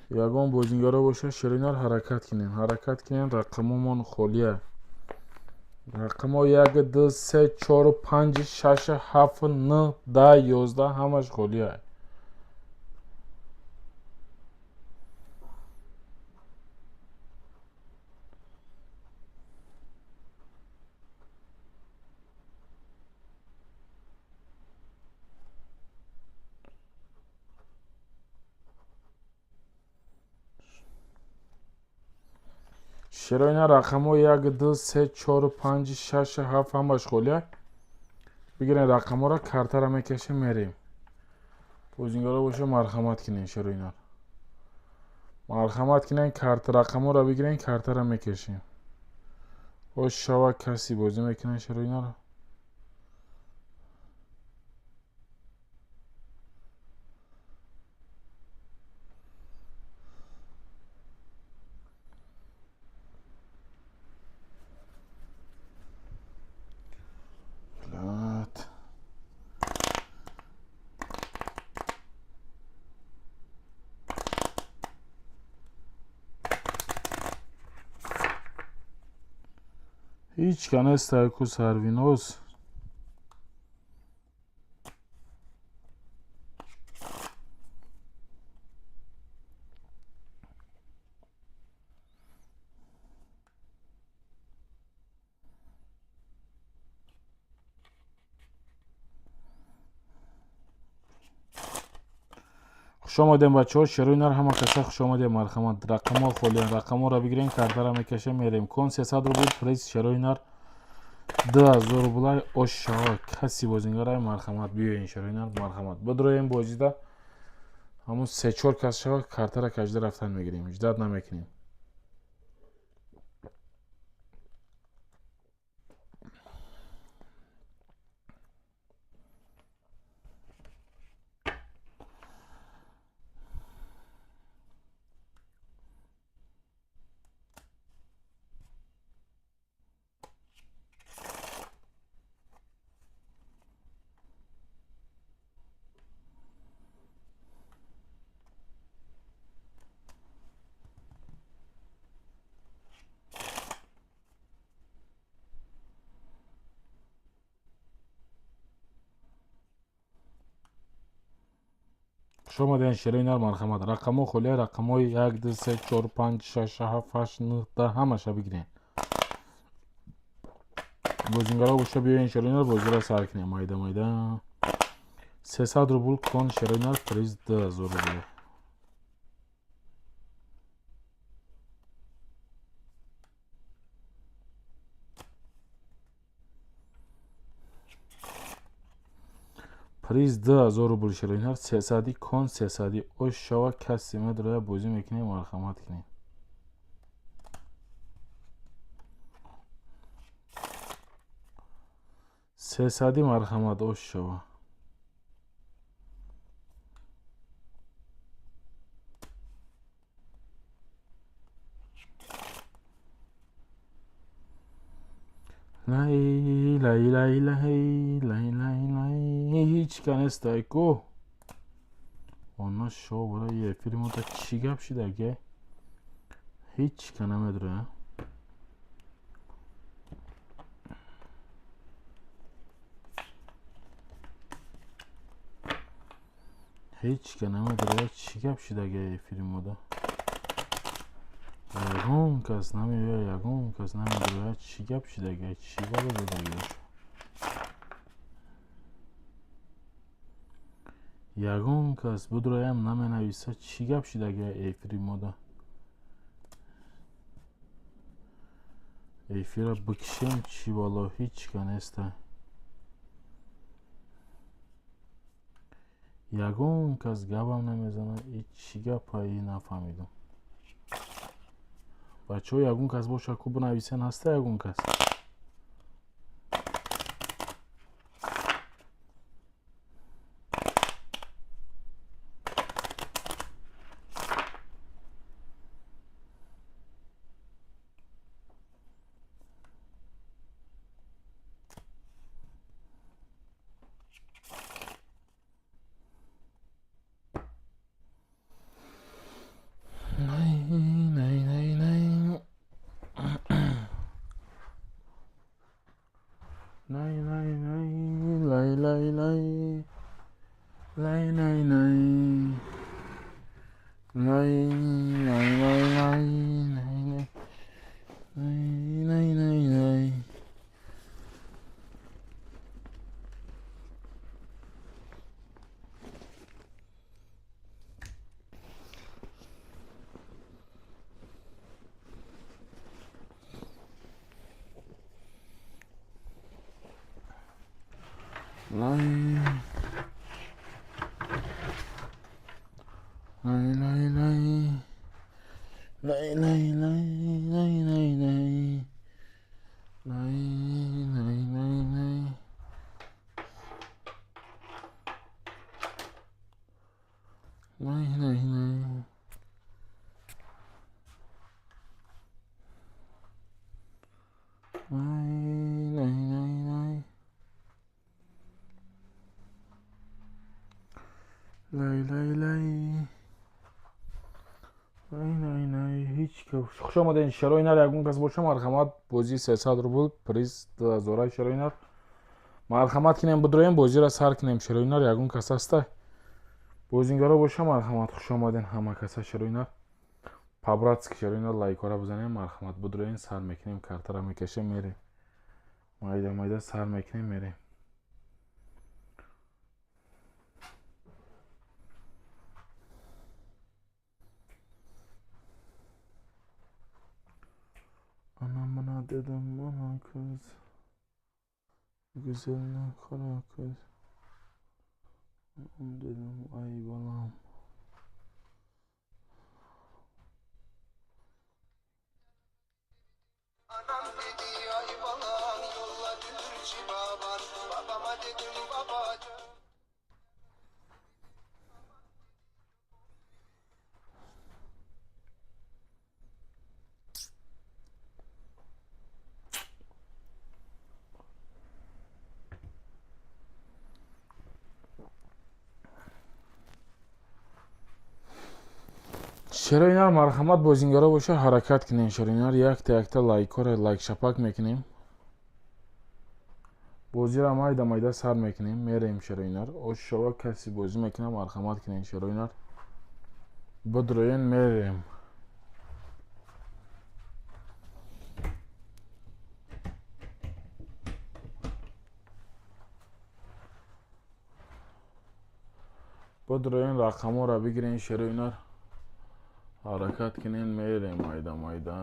Ягон бозингаро боша, шерои нар, ҳаракат кунем, ҳаракат кунем, рақамомон холия. Рақамҳо 1, 2, 3, 4, 5, 6, 7, 9, 10, 11 ҳамаш холия. Шерои нар, рақамҳо 1, 2, 3, 4, 5, 6, 7 ҳамаш холия. Бигирен рақамҳоро, картаро мекашем, мерем. Бозингаро боша, марҳамат кунен, шерои нар. Марҳамат кунен, карта рақамҳоро бигирен, картаро мекашем. Ош шава, каси бозӣ мекунен, шерои нар. Ҳеҷ ка нестай ку, Сарвиноз. Хуш омадем, бачаҳо, шерои нар, ҳама каса хуш омадем, марҳамат. Рақамҳо холиян, рақамҳоро бигирем, картаро мекашем, мерем. Кон 300 рубл, приз шерои нар 2000 рублай. Ош шава, каси бозингарай, марҳамат, биёен, шерои нар, марҳамат. Бидроем бозида, ҳамун се-чор кас шава, картаро кашида рафтан мегирем, ждать намекунем. Хуш омадем, шерои нар, марҳамат. Рақамҳо холия, рақамҳои 1, 2, 3, 4, 5, 6, 7, 8, 9, 10 ҳамаша бигирем. Бозингаро боша, биёен, шерои нар, бозиро сар кунем майда майда. 300 рубл кон, шерои нар, приз 2000 рубл. Приз 2000 рубл, шерои нар, 300 кон, 300. Ош шава, каси медроя, бозӣ мекунем, марҳамат кунем. 300, марҳамат, ош шава. Лай лай лай лай лай лай лай, ҳеҷ ка нестай ку. Она шо бара эфири мода чӣ гап шидаге? Ҳеҷ ка намедроя. Ҳеҷ ка намедроя, чӣ гап шидаге эфири мода? Ягон кас намеояд, ягон кас намедрояд, чӣ гап шидаге, чӣ бало додаге? Ягон кас бидроям, наменависад, чӣ гап шидаге эфири мода? Эфира бикшем, чӣ бало, ҳеҷ ка неста. Ягон кас гапам намезанад. И чӣ гапа, нафаҳмидам. Бачаҳо, ягон кас боша, ку бинависен, ҳаста ягон кас? Най, най, най, най. Най, най, най, лай, лай, лай. Лай, най, най. Лай, най, най, лай, най, най. Най, най, най, най. Лай. Лай, лай, лай. Лай, лай, лай, лай, лай, лай. Лай, лай, лай, лай. Лай, лай, лай. Лай, лай, лай, лай. Лай, лай, лай. Лай, лай, лай. Ҳеҷ ка. Хуш омадед, шерои нар, ягон кас боша, марҳамат, бозии 300 рубл, приз 2000, шерои нар. Марҳамат кинем, бидроем, бозиро сар кинем, шерои нар, ягон кас ҳаста? Бозингаро боша, марҳамат, хуш омаден ҳама каса, шерои нар. По-братски, шерои нар, лайкҳоро бизанем, марҳамат, бидроен, сар мекунем, картаро мекашем, мерем. Майда майда сар мекунем, мерем. Anamına dedim ana kız. Güzeline kara kız. Anam dedim ay balam. Anam dedi ay balam yolla dürçü baban. Babama dedim babacığım. Шерои нар, марҳамат, бозингаро боша, ҳаракат кунем, шерои нар, якта якта лайкҳоро лайкшапак мекунем. Бозиро майда майда сар мекунем, мерем, шерои нар. Ош шава, каси бозӣ мекунам, марҳамат кунем, шерои нар. Бидроен, мерем. Бидроен, рақамҳоро бигирен, шерои нар. Ҳаракат кунем, мерем майда майда.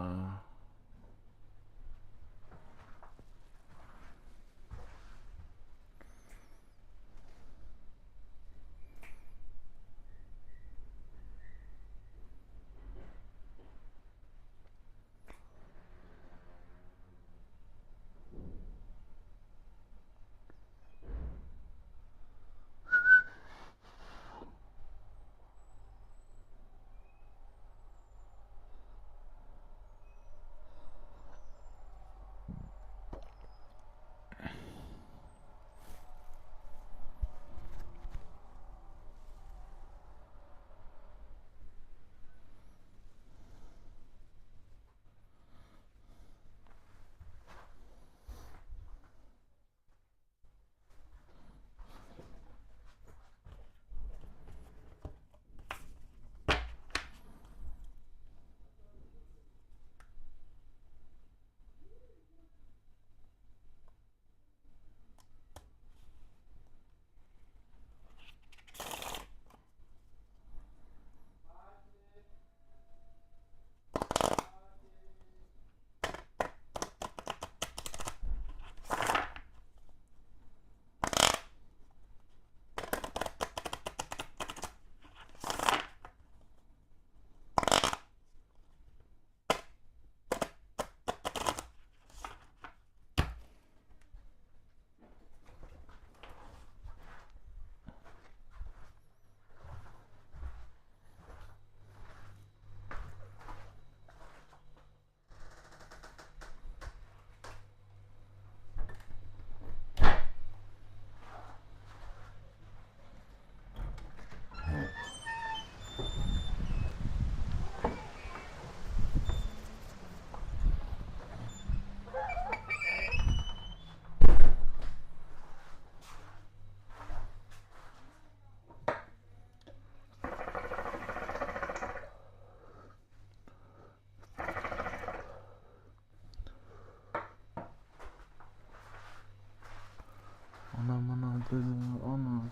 Dedim ana.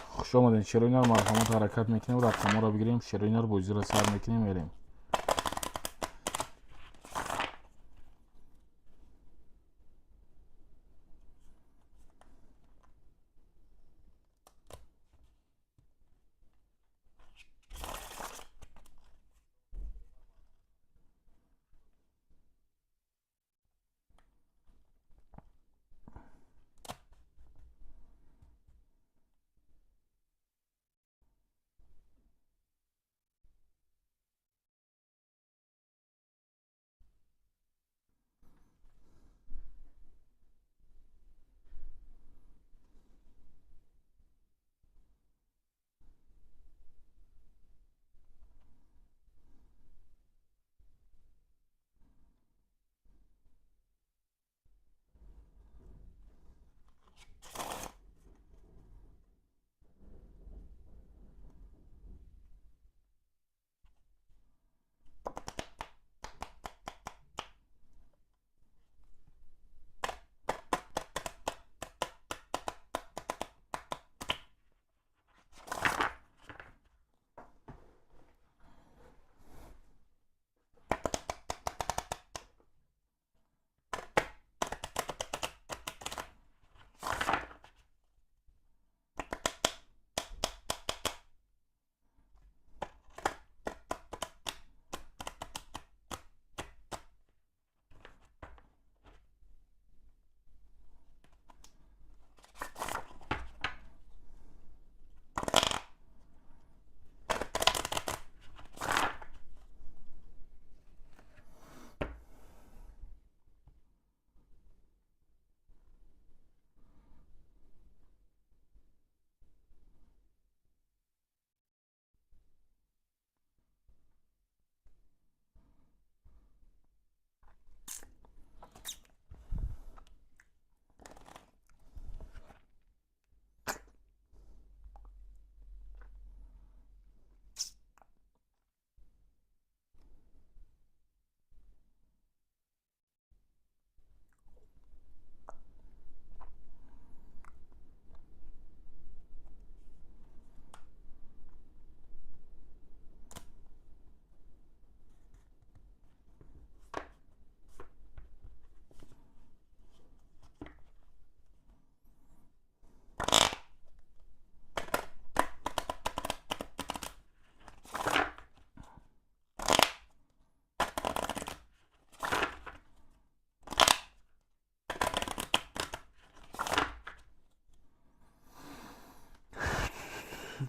Хуш омадем, шероинар, марҳамат, ҳаракат мекунем, рақамҳоро бигирем, шероинар, бозиро сар мекунем, мерем.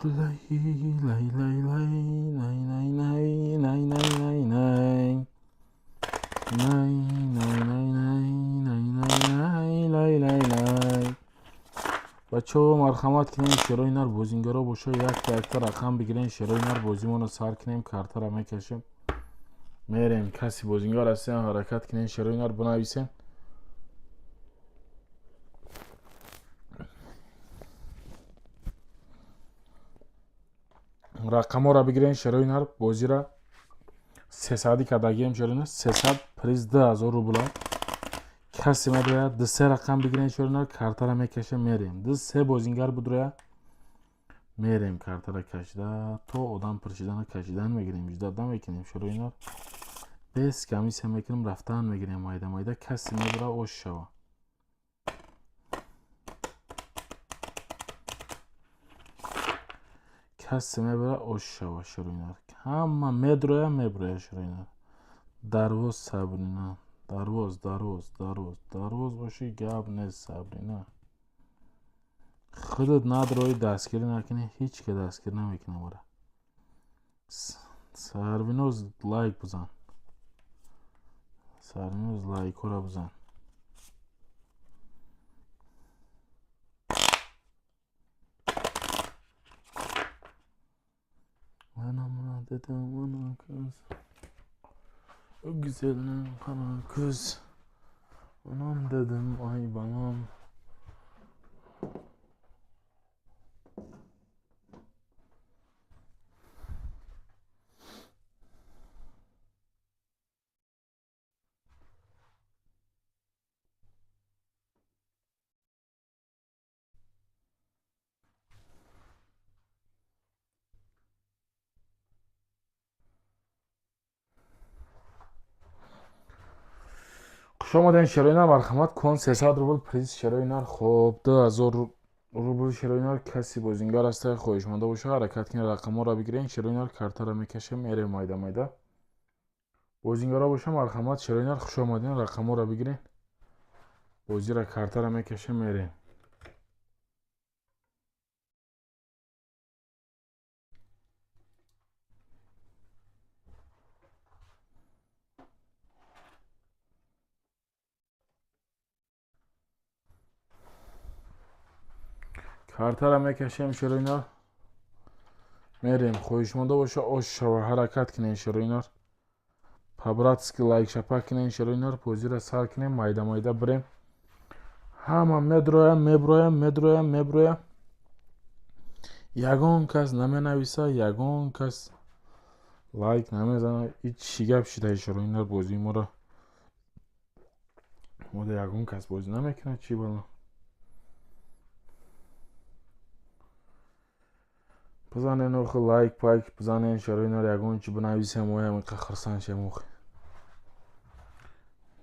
Lay lay lay lay lay lay lay lay lay lay lay lay lay lay lay lay lay lay lay. Бачаҳо, марҳамат кунем, шерои нар, бозингаро боша, якта якта рақам бигирем, шерои нар, бозимонро сар кунем, картара мекашем, мерем. Каси бозингар ҳастем, ҳаракат кунем, шерои нар, бинависем. Рақамҳоро бигирем, шерои нар, бозира сесадӣ кардагием, шерои нар, 300 приз 2000 рубла. Касе медояд, ду се рақам бигирем, шерои нар, картара мекашем, мерем. Ду се бозингар будроя, мерем, картара кашида то одам пуршидана кашидан мегирем, ждать намекунем, шерои нар, без комиссия мекунем, рафтан мегирем, майда майда. Касе медора, ош шава. Касе мебара, ош шава, шерои нар, ҳама медроя, меброя, шерои нар. Дарвоз, Сабрина, дарвоз, дарвоз, дарвоз, дарвоз боши, гап нест. Сабрина, худат надрои, дастгирӣ накунӣ, ҳеҷ ка дастгирӣ намекунам ора. Сарвиноз, лайк бизан, Сарвиноз, лайкҳоро бизан. Дедам. O güzelim kara kız. Anam dedim ay banam. Хуш омадем шерои нар, марҳамат кон 300 рубл приз шерои нар. Хоб 2000 рубл шерои нар. Каси бозингар аста хоҳишманда боша, ҳаракат кунед, рақамҳоро бигирен. Шерои нар картаро мекашем, мерем майда майда. Бозингаро боша, марҳамат шерои нар, хуш омадем, рақамҳоро бигирен. Бозира картаро мекашем, мерем. Картара мекашем шерои нар, мерем. Хоҳишмонда боша, ош шава, ҳаракат кунен шерои нар. По-братски лайк шапак кунен шерои нар, бозира сар кунем, майда майда бирем. Ҳама медроям, меброям, медроям, меброям. Ягон кас наменависа, ягон кас лайк намезана. И чӣ гап шида шерои нар? Бозии моро мода ягон кас бозӣ намекунад, чӣ бало? Бизанен охи лайк пайк бизанен шерои нар, ягон чи бинависем, оям иқа хурсанд шем охи.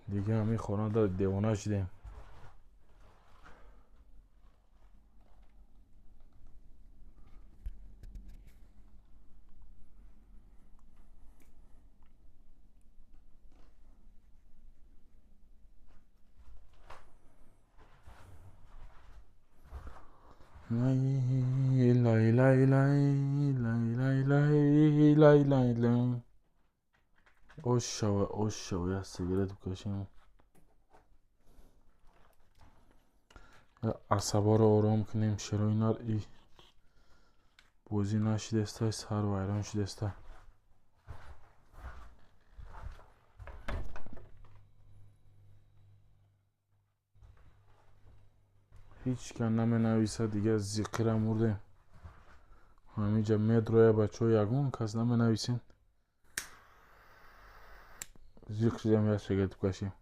Дига ҳамин хонада девона шудем. Lay lay lay lay lay lay lay lay lay. Ош шава, ош шава, я сигарет бикашем. Асабаро ором кунем шерои нар. И бозӣ нашидестай, сар вайрон шидестай. Ҳеҷ кас наменависад, дига зиқира мурдем. Ҳаминҷа медроя бачаҳо, ягон кас наменависен. Зиқ шудем, як сигарет бикашем.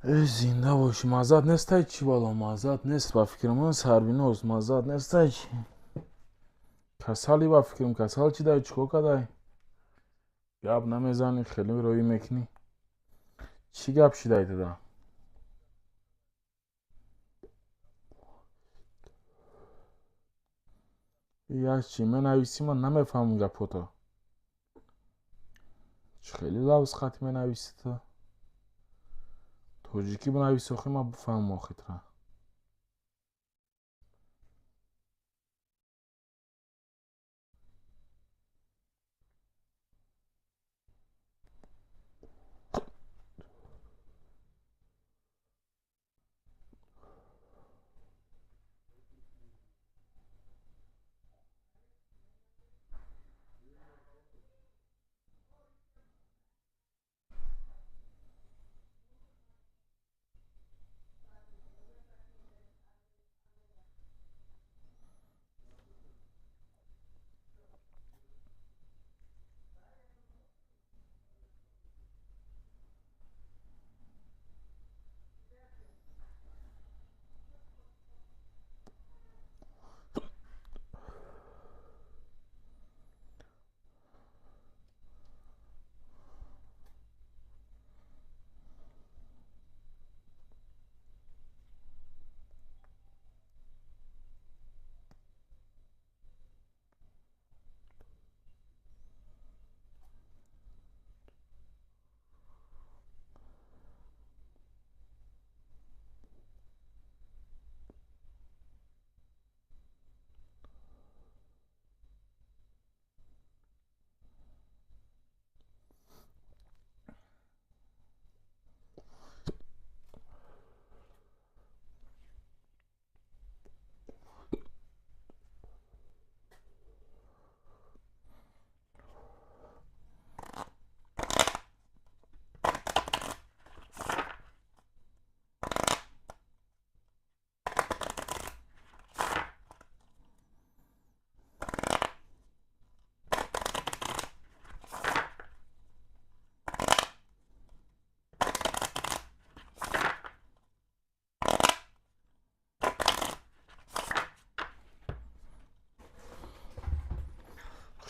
Э, зинда бошӣ, маззат нестай чӣ бало? Маззат нест ба фикри ман, сарбиноз маззат нестай чӣ? Касалӣ ба фикрам, касал чӣ дай, чӣ кор кадай? Гап намезанӣ, хеле роӣ мекунӣ. Чӣ гап шидай тада? Як чӣ менависӣ, ман намефаҳмам гапҳото. Чӣ хеле лавз хат менависӣ ту? Тоҷикӣ бинавис охи, ман бифаҳмам охитра.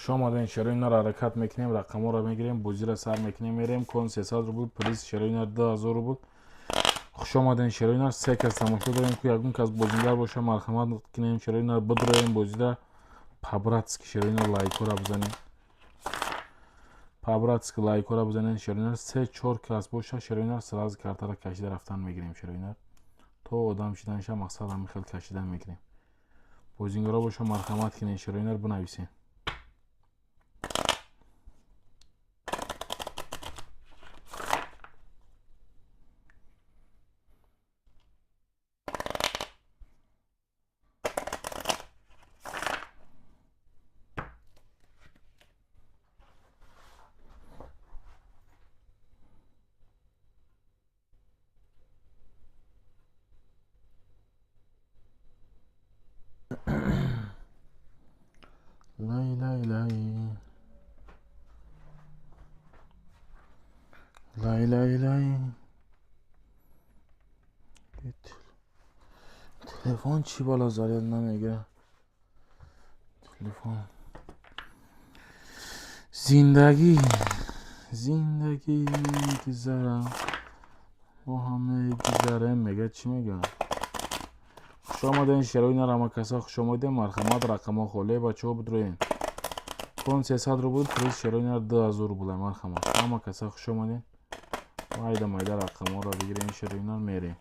Хуш омаден, шерои нар ҳаракат мекунем, рақамҳоро мегирем, бозиро сар мекунем, мерем. Кон 300 рубл, приз шерои нар 2000 рубл. Хуш омаден, шерои нар. Се кас тамошо дорем, ку ягон кас бозингар боша, марҳамат кунем, шерои нар бидроем бозида. По-братски шерои нар лайкҳоро бизанем. По-братски лайкҳоро бизанем, шерои нар. 3-4 кас боша, шерои нар сразу картаро кашида рафтан мегирем, шерои нар. То одам шиданша мақсад ҳамин хел кашидан мегирем. Бозингаро боша, марҳамат кунем, шерои нар бинависем. Лай лай лай. Лай лай лай. Телефон чӣ бало заряд намегирад? Телефон. Зиндагӣ, зиндагӣ гузарам. Бо ҳам мегузарем, мега чӣ мегӯям? Хуш омаден, шерои нар ҳама каса хуш омаден, марҳамат рақамҳо холе бачаҳо бидроен. Кон 300 рубл, приз шерои нар 2000 рубл, марҳамат. Ҳама каса хуш омаден. Майда майда рақамҳоро бигирем, шерои нар мерем.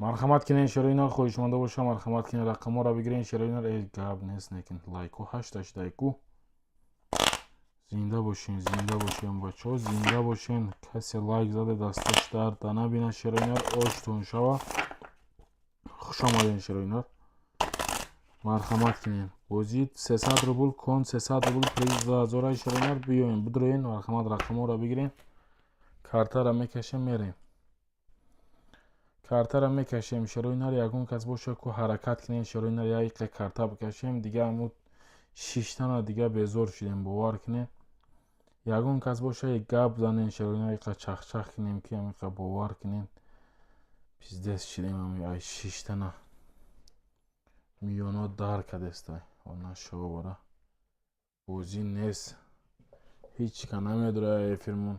Марҳамат кинен шероинар, хоҳишманда боша, марҳамат кинен рақамҳоро бигирен шероинар. Э, гап нест, некин лайку ҳашта шидайку. Зинда бошен, зинда бошен, бачаҳо, зинда бошен. Касе лайк заде дасташ дарда набина шероинар, оштон шава. Хуш омаден шероинар. Марҳамат кинен. Бозӣ 300 рубл, кон 300 рубл, приз 2000 шероинар. Биёен, бидроен, марҳамат рақамҳоро бигирен. Картаро мекашем, мерем. Картаро мекашем шероинар, ягон кас боша ку ҳаракат кинен шероинар, яиқа карта бикашем, дига ҳамун шиштана дига безор шудем, бовар кинен. Ягон кас боша гап занен шероинар, иқа чахчах кинем ки ҳамиқа бовар кинен. Пиздец шидем ҳами ай шиштана. Миёно дар кадестай. Она шобара. Бозӣ нест. Ҳеҷ ка намедора эфирмон.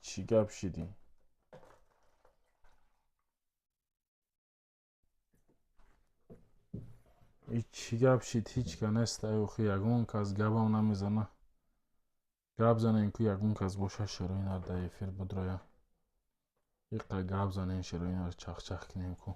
Чӣ гап шидӣ? Чӣ гап шид? Ҳеҷ ка нест охи, ягон кас гапам намезана. Гап занем ку ягон кас боша шероинар дар эфир бидроя. Иқа гап занем шероинар, чахчах кинем ку.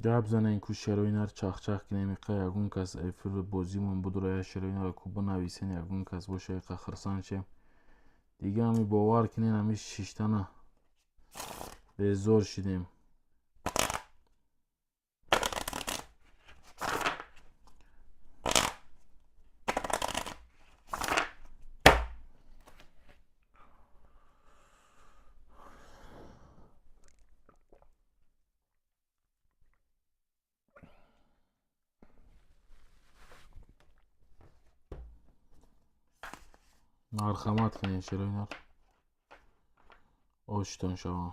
Гап занем ку шероинар, чахчах кинем, иқа ягон кас эфир бозимон бидроя шероинар ку бинависен, ягон кас боша иқа хурсанд шем. Дига ҳами бовар кинен ҳами шиштана безор шидем. Марҳамат кинен шероинар. Оштон шава.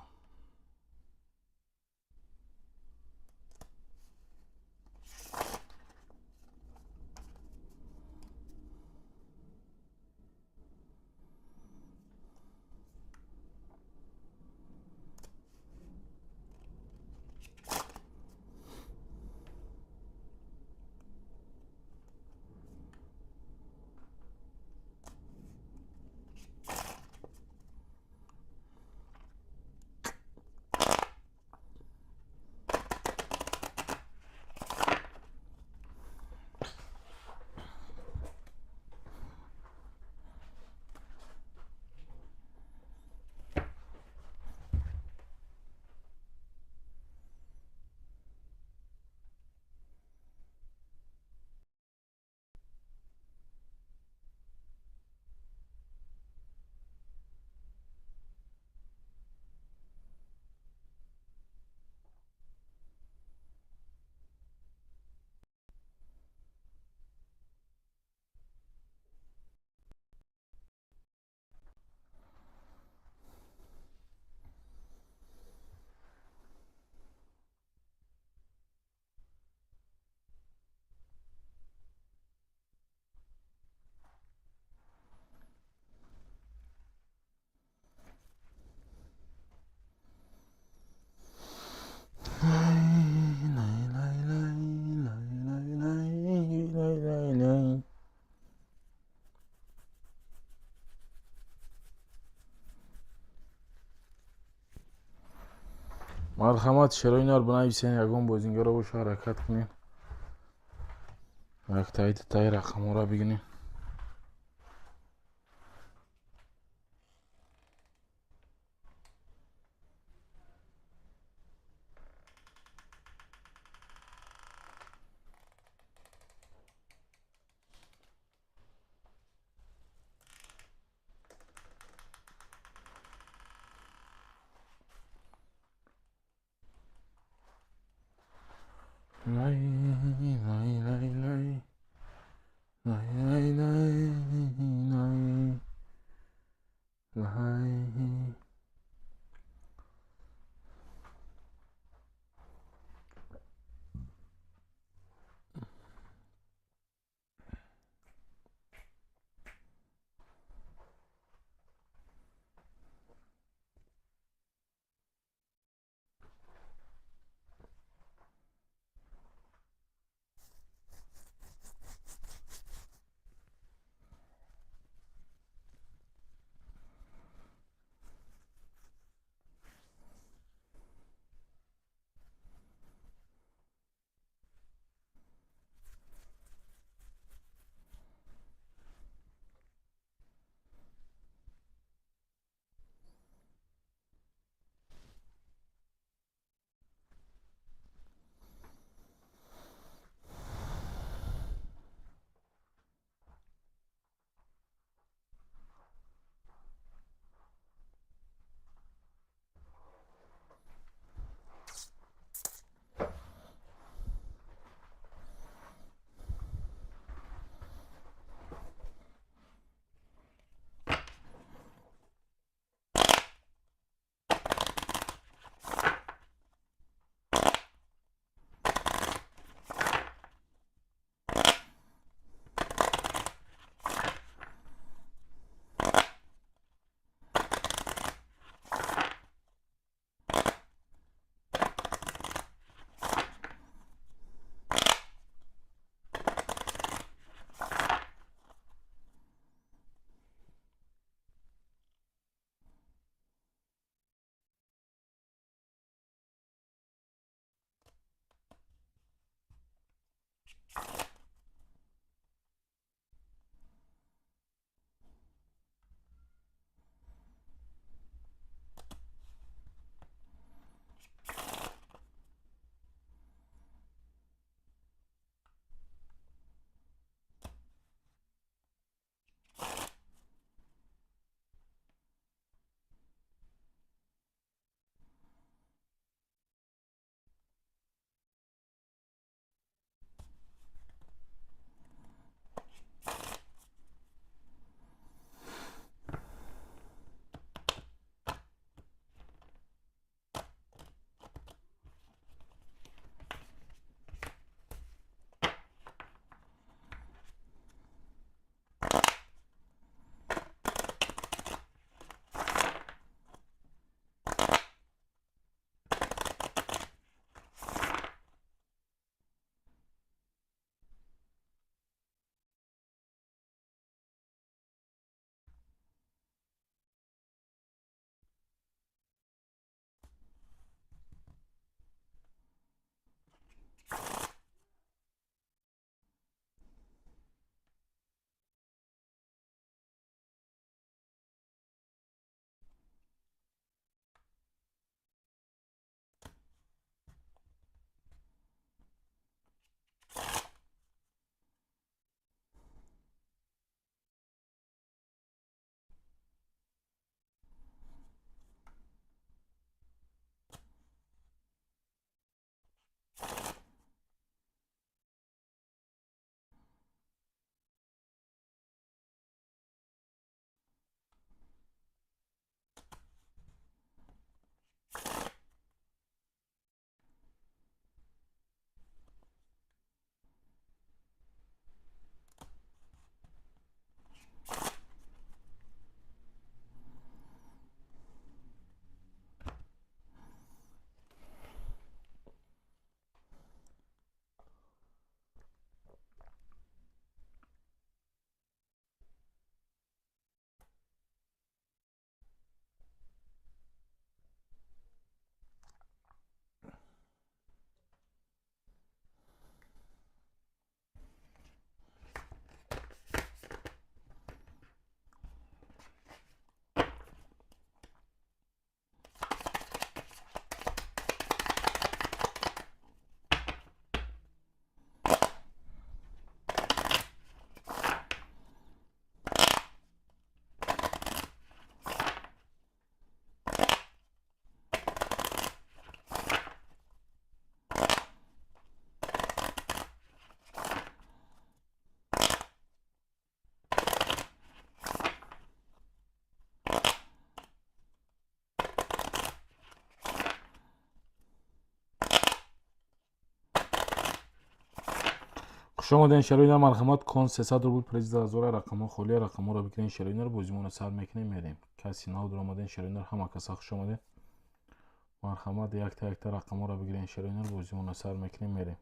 Марҳамат шероинар бинависен, ягон бозингаро боша ҳаракат кунен. Як таи таи рақамҳоро бигирен. Lay lay lay lay lay lay lay lay lay. Хуш омаден, шарои нар, марҳамат. Кон 300 рубл, приз 2000, рақамҳо холия, рақамҳоро бигирен, шарои нар, бозимонро сар мекунем, мерем. Каси нав дуромаден, шарои нар, ҳама каса хуш омаден. Марҳамат, якта якта рақамҳоро бигирен, шарои нар, бозимонро сар мекунем, мерем.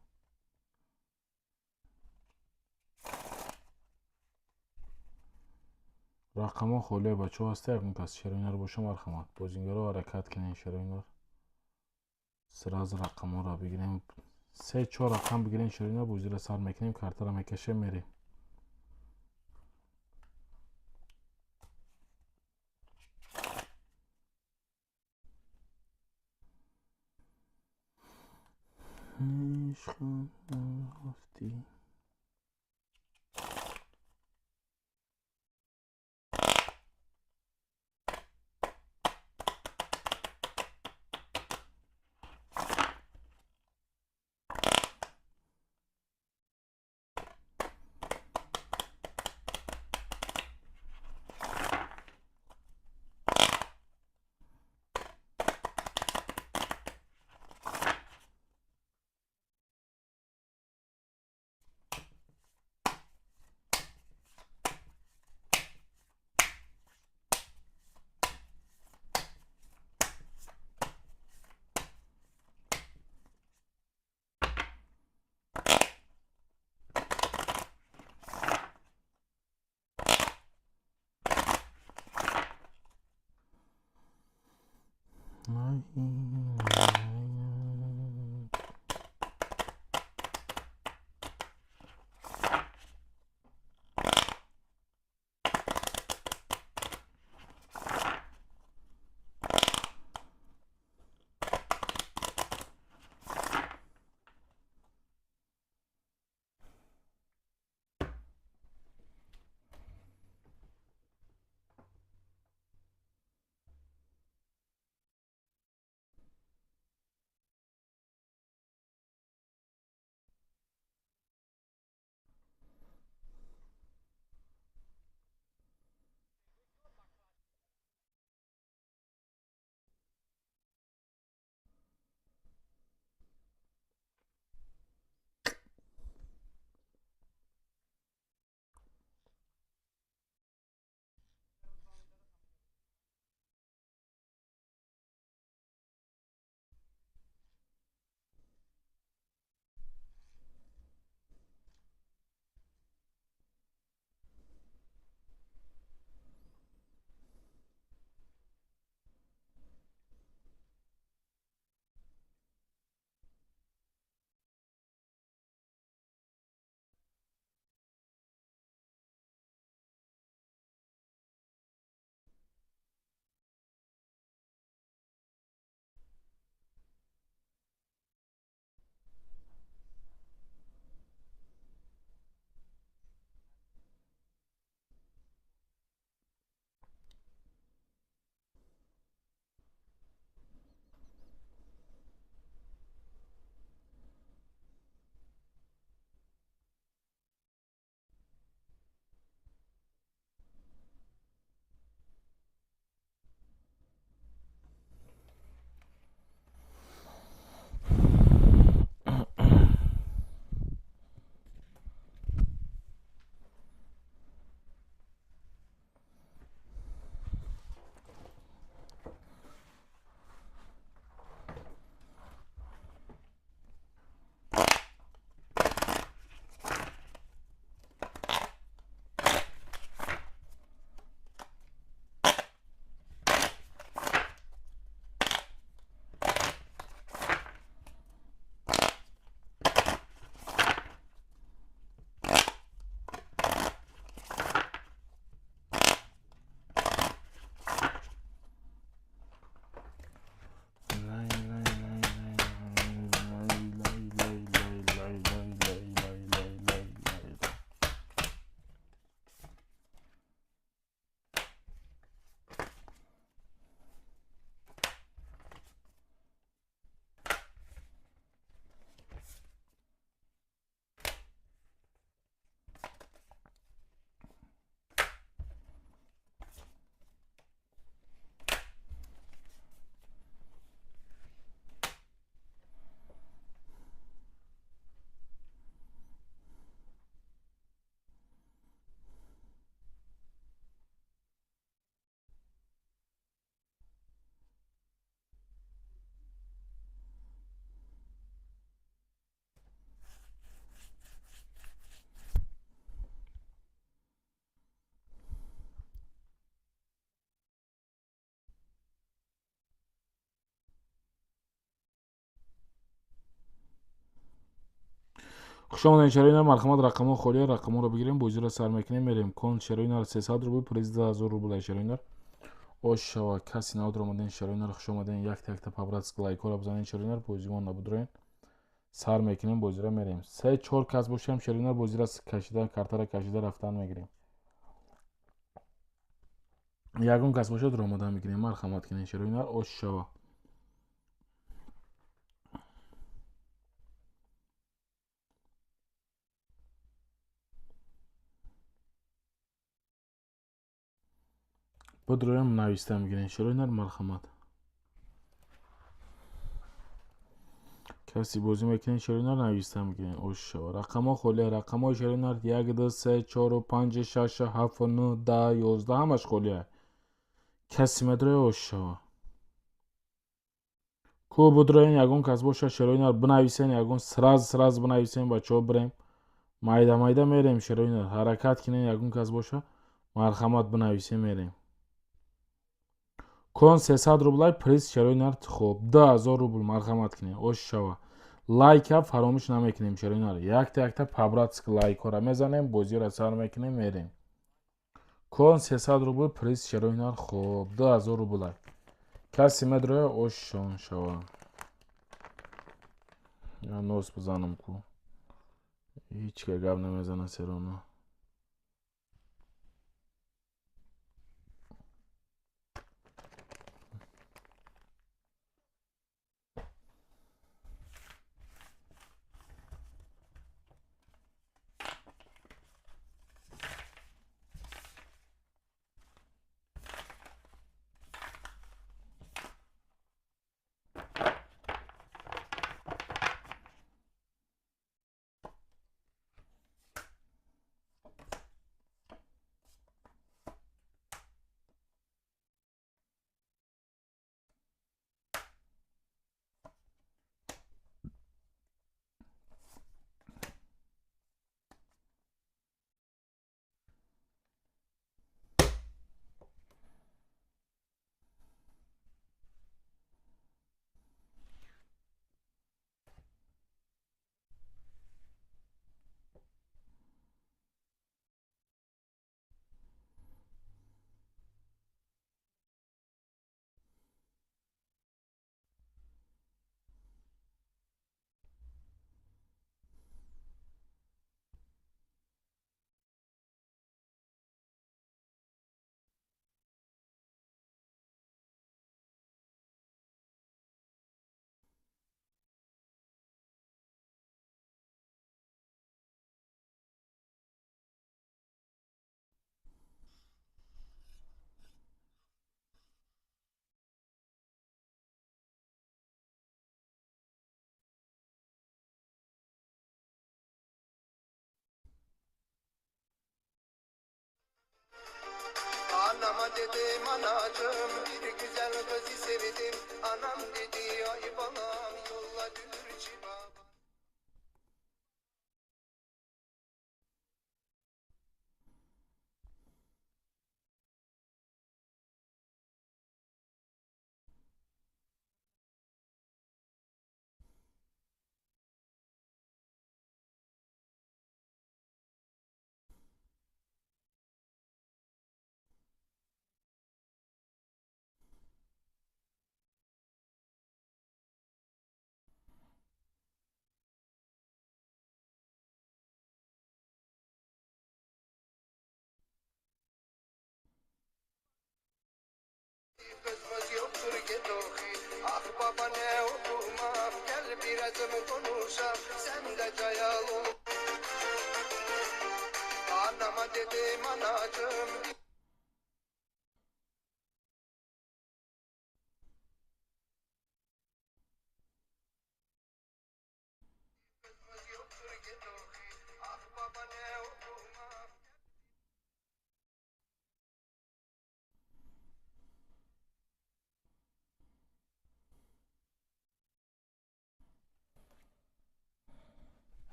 Рақамҳо холия, бачаҳо, ҳаста ягон кас шарои нар боша, марҳамат. Бозингаро ҳаракат кунен, шарои нар. Сразу рақамҳоро бигирем. 3-4 рақам бигирем, шарои нар, бозиро сар мекунем, картаро мекашем, мерем. Ишқам рафтӣ. Хуш омадед шерои нар, марҳамат рақамҳо холия, рақамҳоро бигирем, бозиро сар мекунем, мерем. Кон шерои нар 300 рубл, приз 2000 рубл шерои нар. Ош шава, каси навдро омаден шерои нар, хуш омаден, якта якта по-братски лайкҳоро бизанед шерои нар, бозимон набудроен. Сар мекунем, бозиро мерем. 3-4 кас бошем шерои нар, бозиро кашида, картаро кашида рафтан мегирем. Ягон кас бошад ромада мегирем, марҳамат кунед шерои нар, ош шава. Бодроям нависта мегирем шерои нар, марҳамат. Каси бозӣ мекунед шерои нар, нависта мегирем, ош шава. Рақамҳо холия, рақамҳои шерои нар 1 2 3 4 5 6 7 9 10 11 ҳамаш холия. Каси медроя ош шава. Ку бодроен ягон кас боша шерои нар бинависен, ягон сраз бинависен, бачаҳо бирем. Майда майда мерем шерои нар, ҳаракат кинен, ягон кас боша марҳамат бинависен, мерем. Кон 300 рублай приз шерои нар, хоб 2000 рубл марҳамат кинен, ош шава. Лайка фаромӯш намекунем шерои нар, якта якта по-братски лайкҳоро мезанем, бозиро сар мекунем, мерем. Кон 300 рубл приз шерои нар, хоб 2000 рублай. Каси медроя ош шон шава. Я нос бизанам ку. Ҳеҷ ка гап намезана серона. Anama dedim anacığım bir güzel kızı sevdim. Anam dedi ay balam yolla dürçü baba. Kızımız yoktur git ohi. Ah baba ne okumak, gel biraz mı konuşak, sen de cayal ol. Anama dedim anacığım. Kızımız yoktur git ohi. Ah baba ne okumak.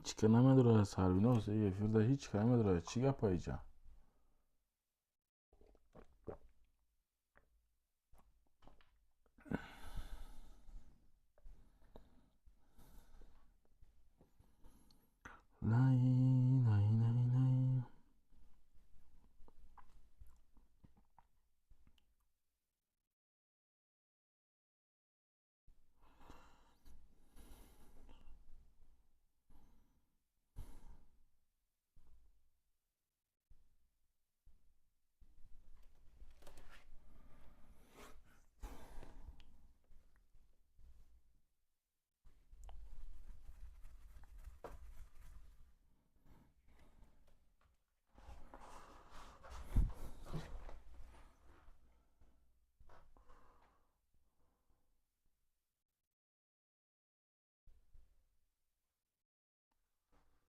Ҳеч ка намедорад, Сарвиноз, эфирда ҳеч ка намедорад. Чӣ гапа иҷа?